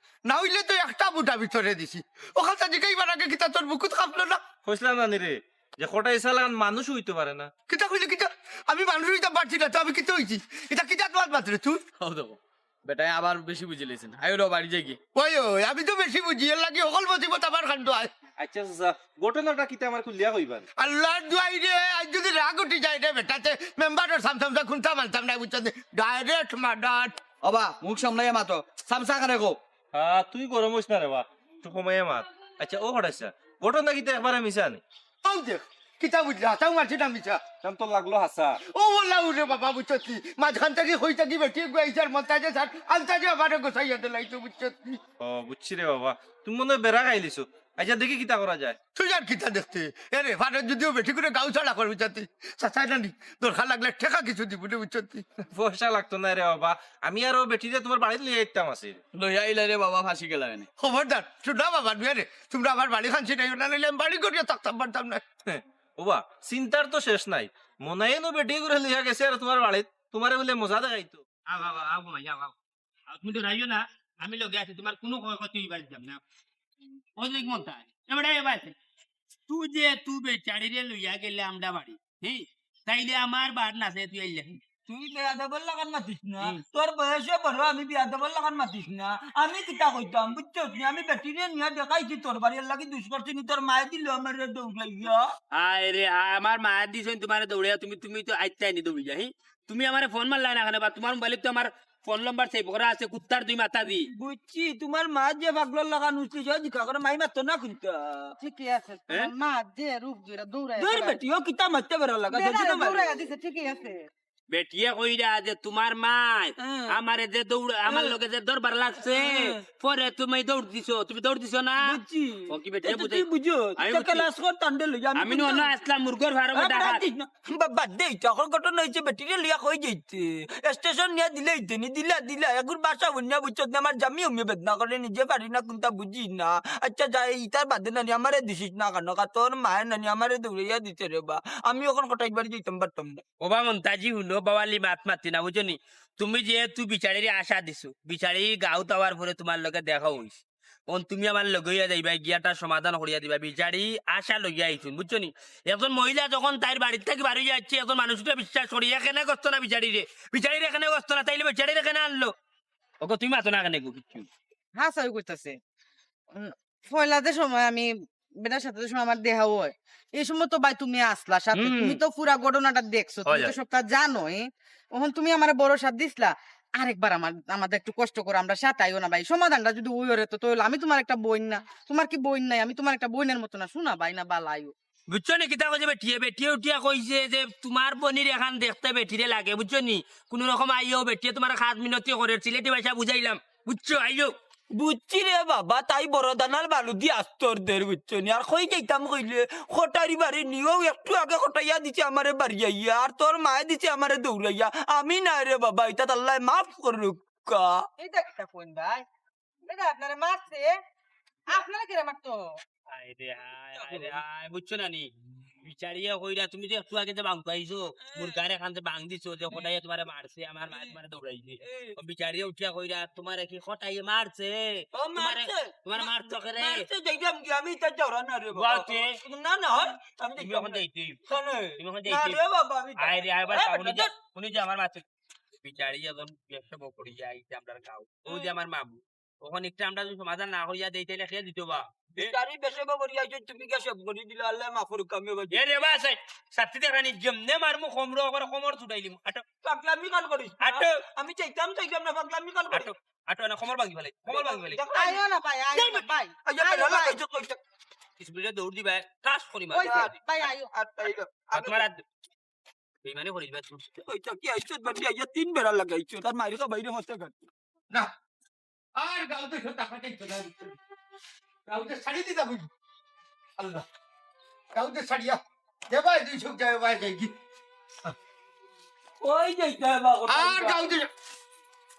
না হইলে তো একটা বুটা ভিতরে দিছি। ও কথা জিকাইবার আগে কিতা তোর বুকুত কাঁপলো না? কইছিলাম না নি রে, যে কটাই চালান মানুষ হইতে পারে না। কিতা কইলে কিতা? আমি মানুষ হইতাম পারছি না, তো আমি কিতা হইছি? এটা কিতা তোমার মাত্রে তুই? হও দেখো, বেটায় আবার বেশি বুঝি লইছেন। আইও রে, বাড়ি যাই কি? ওই, ওই, আমি তো বেশি বুঝি, এর লাগি হকল মুসিবত আমার কাণ্ড আয়। আচ্ছা, চাচা, ঘটনাটা কিতা আমার খুলিয়া কইবান? আল্লাহর দুয়াই রে, আজ যদি রাগ উঠি যায় রে বেটাতে, মেম্বারর সামসামসা খুনতা মানতাম না, বুঝছেন? Direct murder. ওবা, মুখ সামলাইয়া মাতো, সামসা কারে কো? হ্যাঁ, তুই গরম হইস না রে বা, একটু কমাইয়া মাত। আচ্ছা, ও হঠাৎ ঘটনা কিতা একবারে মিছা নি? ও দেখ, কিতা বুঝলা? হাছাউ মারছি না মিছা? কেন তো লাগলো হাছা। ও বললা, ওরে বাবা, বুঝছস কি? মাঝখান থাকি কই থাকি বেটি গুয়াইছার মন্তাজে স্যার, আন্তাজে আমারে গোসাইয়া দিলাইছো, বুঝছস কি? ও, বুঝছি রে বাবা। তুমি মনে হয় বেড়া খাইলিছো। আচ্ছা, দেখি কিতা করা যায়। তুই আর কিতা দেখতে? এরে, ফারে যদিও বেটি করে গাউ ছাড়া করবি চাতি। চাচাই নানি, দরকার লাগলে টেকা কিছু দিবো রে, বুঝছস তুই? পয়সা লাগতো না রে বাবা, আমি আরো বেটিরে তুমার বাড়িত লইয়া আইতাম আছিল। লইয়া আইলা রে বাবা, ফাঁসি গেলা এনে। খবরদার, শুনা বাবা, নুয়া রে, তুমরা আমার বাড়ি খানছি নাই, ওটা নাইলে আমি বাড়ি করিয়া থাকতাম পারতাম না। ওবা, চিন্তার তো শেষ নাই। মনাইয়ে নু বেটি করে লইয়া গেছে আর তুমার বাড়িত, তুমারে বুলে মজা দেখাইতো। আও, আও, আও, ঘুমাই, আও, আও। আও, তুমি তো রাইও না, আমি লগে আছি, তুমার কুনু ক্ষয় ক্ষতি অইবার দিতাম না। ও দেখ মন তাই। এবারে, এবারে। তুই যে, তুই বেচারিরে লইয়া গেলে আমরা বাড়ি, হি? তাইলে আমার বার না সে তুই আইলে। তুই বেয়াদবর লাখান মাতিস না। হুম। তোর বয়সে বড়, আমি বেয়াদবর লাখান মাতিস না। আমি কিতা কইতাম, বুঝছস নি? আমি বেটিরে নিয়া দেখাইছি তোর বাড়ি, এর লাগি দুষ করছি নি, তোর মায়ে দিল আমারে দৌড়াইয়া। আয় রে, আয়, আমার মায়ে দিছইন তুমারে দৌড়াইয়া, তুমি, তুমি তো আইতায় নি দৌড়াইয়া, হি? তুমি আমারে ফোন মারলায় না কেনে বা? তুমার মোবাইলো তো আমার ফোন নাম্বার সেভ করা আছে, কুত্তার দুই মাথা দি। বুঝছি, তুমার মা যে পাগলর লাখান উঠলি, যে জিকা করে মাই মারতো না কুন্তা। ঠিকই আছে, হ্যাঁ? তুমার মা যে রূপ ধইরা দৌড়াইয়া দৌড় বেড়ায়। বেটি, ও কিতা মারতে বেড়া লাগা, বেড়ায়, দেখি না মারে। দৌড়াইয়া দিছে, ঠিকই আছে। বেটিয়ে কইরা যে তুমার মায় হ্যাঁ। আমারে যে দৌড়, আমার হ্যাঁ। লগে যে দরবার লাগছে, হ্যাঁ। পরে তুমি দৌড় দিছো, তুমি দৌড় দিছো না? বুঝছি। ও কি বেটিয়ে এটা বুঝে? তুই বুঝো, আমি তো বুঝছি। ক্লাস কর তান্ডে লই, আমি আমি কোনটা অন্য আসলাম মুরগর ফার্মে আ, ডাকাত। বাদ দিস না। বা-, বাদ দে, ইটা এখন ঘটনা অইছে, বেটিরে লইয়া কই যাইতে? স্টেশন নিয়া দিলে অইতে নি, দিলা, দিলা। এগুর বাসা বন্যা বুঝছত না, আমার জামি উমি বেদনা করে, নিজে পারি না, কুন্তা বুঝি না। আচ্ছা, যা, ইতার বাদে নানি আমারে দিছিস না কেনে? কা তোর মায়ে নানি আমারে দৌড়াইয়া দিছে রে বা। আমি এখন কটাই বাড়ি যাইতাম পারতাম না। ওবা মন্তাজি, হুনো, বাবালি মাত মাতি না, বুঝছো নি? তুমি যেহেতু বিচারিরে আশা দিছো, বিচারি গাউত আওয়ার পরে তুমার লগে দেখা অইছে। অখন তুমি আমার লগে অইয়া যাইবা, গিয়া তার সমাধান করিয়া দিবা। বিচারি আশা লইয়া আইছুন, বুঝছো নি? একজন মহিলা যখন তাইর বাড়ির থাকি বারইয়া যাচ্ছে, একজন মানুষরে বিশ্বাস করি, এখানে গস্ত না বিচারিরে, বিচারিরে এখানে গস্ত না, তাইলে বিচারিরে এখানে আনলো। ওগো, তুমি মাতো না কেনে গো, কিচ্ছু। হাছাউ কইতাছে। উম, পয়লা যে সময় আমি বেটার সাথে যে সময় আমার দেখা অয়, এই সময় তো ভাই তুমি আসলা সাথে, হুম। তুমি তো পুরা ঘটনাটা দেখছো, তুমি হয়, তো হয়। সবটা জানো, এ? অখন তুমি আমারে ভরসা দিছলা, আরেকবার আমার, আমাদের একটু কষ্ট করো, আমরা সাথে আইও না ভাই, সমাধানটা যদি অই অরে তো, তাইলে আমি তুমার একটা বইন না, তুমার কি বইন নাই? আমি তুমার একটা বইনের মতো না, শোনা ভাই না, বালা আইও। বুঝছো নি কিতা কইছে বেটিয়ে? বেটিয়ে উঠিয়া কইছে যে তুমার বইনর এখান দেখতে বেটিরে লাগে, বুঝছো নি? কুনু রকম আইও, বেটিয়ে তুমার খাত মিনতি করের, সিলেটি ভাষা বুঝাইলাম, বুঝছো? আইও। বুঝছি রে বাবা, তাই বড় দানার বালু দি আস্তর দের, বুঝছো নি? আর কই যাইতাম কইলে, কটারি বাড়ি নিয়েও একটু আগে কটাইয়া দিছে আমারে বাড়ি আইয়া, আর তোর মায়ে দিছে আমারে দৌড়াইয়া। আমি না রে বাবা, ইতা আল্লায় মাফ করুক। এই দেখ, এটা কোন ভাই? এটা আপনারে মারছে? আপনারে কেরে মারতো? হায় রে হায়, হায় রে হায়, বুঝছো না নি? বিচারিয়ে কইরা, তুমি যে একটু আগে যে বাং পাইছো, হ্যাঁ। মুরগারে খান যে বাং দিছো, যে হ্যাঁ। কটাইয়ে তুমারে মারছে, আমার মায়ে হ্যাঁ। তুমারে দৌড়াইছে। হ্যাঁ। ও বিচারিয়ে উঠিয়া কইরা, তুমারে কি কটাইয়ে মারছে? ও তুমারে, মারছে। তুমারে মা-, মারতো কেরে? মারছে, যাইতাম কি? আমি ইতা যাওরা না রে বাবা। বাতে? না, না, হয়। আমি তুমি যাইতাম এখন না। যাইতে। কেন? তুমি এখন না যাইতে। রে বাবা, আমি আয় রে, আয়, বাবা, এ, উনি বেটা, যে, উনি যে আমার মারছে। বিচারি এখন বেশে বকরি আইছে আমরার গাঁও। ও যে হ্যাঁ। আমার মামু। অখন একটা আমরা যদি সমাধান না করিয়া দেই, তাইলে কে দিতো বা? বিচারি বেশে বকরি আইছে, তুমি কে সব করি দিলা, আল্লায় মাফ করুক, আমি বাজি। এ রে বা, সাই, সাথী দেখা নি, যেমনে মারমু, কমর, একবারে কমর ছুটাইলিমু। আটো। পাগলামি কান করিস না। আটো। আমি চাইতাম, চাইতাম না, পাগলামি কান করিস। আটো, আটো, না, কমর ভাঙি ফালাই, কমর ভাঙি ফালাই। দেখো, আইও না ভাই, আইও না ভাই। আইও, আইও আল্লাহ, ভাই। কইছো, কইছো। স্পিডে দৌড় দিবা, ঠাস করি মারবা। ওই যে, ভাই, আইও। আর, আর, আর, আর তোমার আর বেইমানি করিস ভাই তুই। কইছো কি আইছো, বাড়ি আইয়া তিন বেড়া লাগাইছো, তার মাইরে তো বাইরে হতে গেল। না, আর গাউতে সব টাকা চাইতো না। গাউতে শাড়ি দিতা বুঝি। আল্লাহ। গাউতে শাড়িয়া। দে ভাই, দুই চোখ যায় ভাই, যাই কি? ওই যে এটা বাবা, আর গাউতে,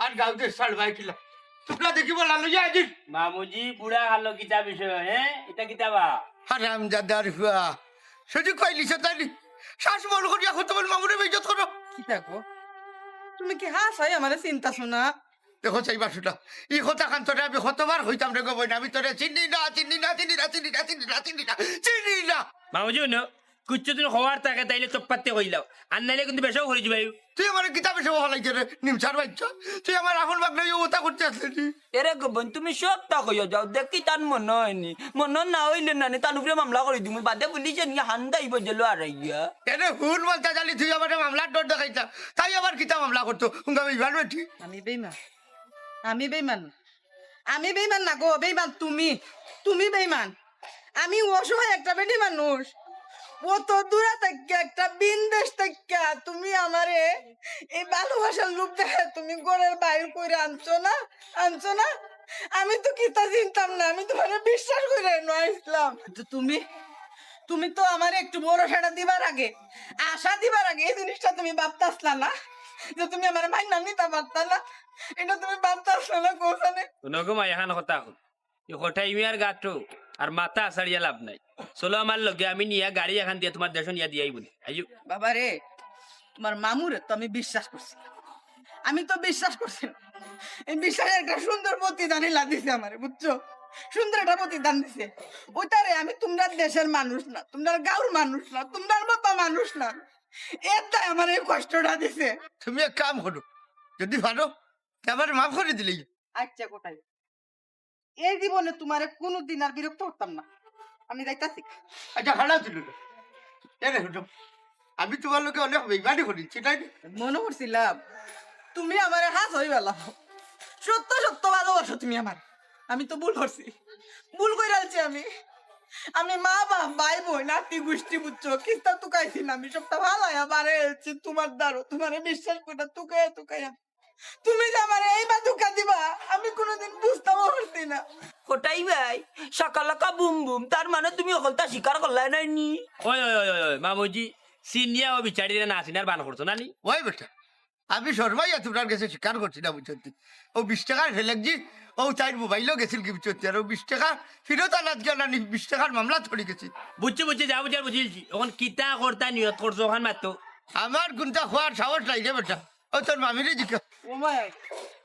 আর গাউতে শাড় ভাই কিলা। তোমরা দেখিব লালু যা আজি। মামুজি, বুড়া হালো কিতা বিষয়, হ্যাঁ? এটা কিতা বা? হারামজাদার হুয়া। সুযোগ পাইলি শয়তানি। শ্বাস বন্ধ করিয়া কত বল মামুরে বেইজ্জত করো। কিতা গো? তুমি কি হাছাই আমারে চিনতাছো না? দেখো চাই বাসুটা, ই কথা খান তোরে আমি কতবার কইতাম রে গো বইন, আমি তোরে চিনি না, চিনি না, চিনি না, চিনি না, চিনি না, চিনি না, চিনি না। মামুজি, হুনো, কিচ্ছু তুমি কওয়ার থাকে তাইলে চুপচাপ কইলাও, আর নাইলে কিন্তু বেশাও করি যাইবায়। তুই আমারে কিতা বেশাও ফালাইছস রে, নিমসার বাইচ্চা? তুই আমার আপন ভাগনা, ই কথা করতে আসলে নি? এরে গো বইন, তুমি সবটা কইয়া যাও, দেখি তার মনো অয়নি, মনো না অইলে নানি তার উপরে মামলা করি দিমু, বাদে পুলিশে নিয়া হান্দাইব জেলো আরাইয়া। এরে হুন বলতা জানি তুই আমারে মামলার ডর দেখাইতা, তাই আবার কিতা মামলা করতো? হুঙ্গা বেইমান বেটি। আমি বেইমান? আমি বেইমান? আমি বেইমান না গো, বেইমান তুমি। তুমি বেইমান। আমি অসহায় একটা বেটি মানুষ। অত দূরে থাকিয়া, একটা ভিন দেশ থাকিয়া তুমি আমারে এই ভালোবাসার লোভ দেখাইয়া তুমি ঘরের বাইর কইরা আনছো না? আনছো না? আমি তো কিতা চিনতাম না, আমি তুমারে বিশ্বাস করি নয় ইসলাম। তো তুমি, তুমি তো আমারে একটু ভরসাটা দিবার আগে, আশা দিবার আগে এই জিনিসটা তুমি ভাবতাছলা না, যে তুমি আমারে মাইনা নিতা পারতা না, এটা তুমি ভাবতাছলা না কোনখানে। হুনো গো মাই, এখান কথা হুন। ই কটাই মিয়ার গাটো আর মাথা আছাড়িয়া লাভ নাই। চলো আমার লগে, আমি নিয়া গাড়ি এখান দিয়া তুমার দেশো নিয়া দিয়াই বলি। আইও। বাবা রে, তুমার মামুরে তো আমি বিশ্বাস করছি, আমি তো বিশ্বাস করছি। এই বিশ্বাসের একটা সুন্দর প্রতিদান ইলা দিছে আমারে, বুঝছো? সুন্দর একটা প্রতিদান দিছে। ওইটারে আমি তুমরার দেশের মানুষ না, তুমরার গাঁওর মানুষ না, তুমরার মতো মানুষ না। এর দায় আমার এই কষ্টটা দিছে। তুমি এক কাম করো, যদি পারো, তে আমারে মাফ করি দিলেই। আচ্ছা, কটাই, এই জীবনে তুমারে কুনুদিন আর বিরক্ত করতাম না, আমি যাইতাছি। আচ্ছা, খাড়া ছিল না। এ রে, হুজুর, আমি তুমার লগে অনেক বেইমানি করি, ঠিক আছে? মনো করছিলাম তুমি আমারে হাছ অইবালা, সত্য সত্য ভালোবাসো তুমি আমার। আমি তো ভুল করছি, ভুল কইরালছি আমি। আমি মা বাপ, ভাই বইন, নাতি গুষ্টি, বুঝছো, কিস্তা তুকাইছি না, আমি সবটা ফালাইয়া বারে এলছি তুমার দ্বারো, তুমারে বিশ্বাস করিয়া তুকাইয়া তুকাইয়া। তুমি যে আমারে এইবা ধোকা দিবা, আমি কুনুদিন বুঝতামও পারছি না। কটাই ভাই, শাকালাকা বুম বুম, তার মানে তুমি হকলতা স্বীকার করলায় নায় নি? ওই, ওই, ওই, ওই, ওই, মামুজি, চিনিয়া ও বিচারিরে না চিনার বান করছো না নি? ওই বেটা, আমি শরমাইয়া তুমরার গেছে স্বীকার করছি না, বুঝছো নি? ও বিশ টেকার ফেলেক জি, ও তাইর মোবাইলও গেছিল কি, বুঝছো নি? আর ও বিশ টেকা ফিরত আনাত গেল না নি, বিশ টেকার মামলা ধরি গেছি। বুঝছি, বুঝছি, যা বুঝার বুঝিলছি। অখন কিতা করতা নিয়ত করছো, অখান মাতো। আমার কুন্তা খোয়ার সাহস নাই রে বেটা। ও তোর মামিরে জিকা। ও মাই,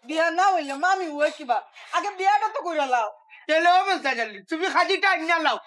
বিয়া না অইলে মামি অয় কিবা? আগে বিয়াটা তো করিয়া লাও। তেলেও বলতে গেলি, তুমি খালি টাইম না লাও।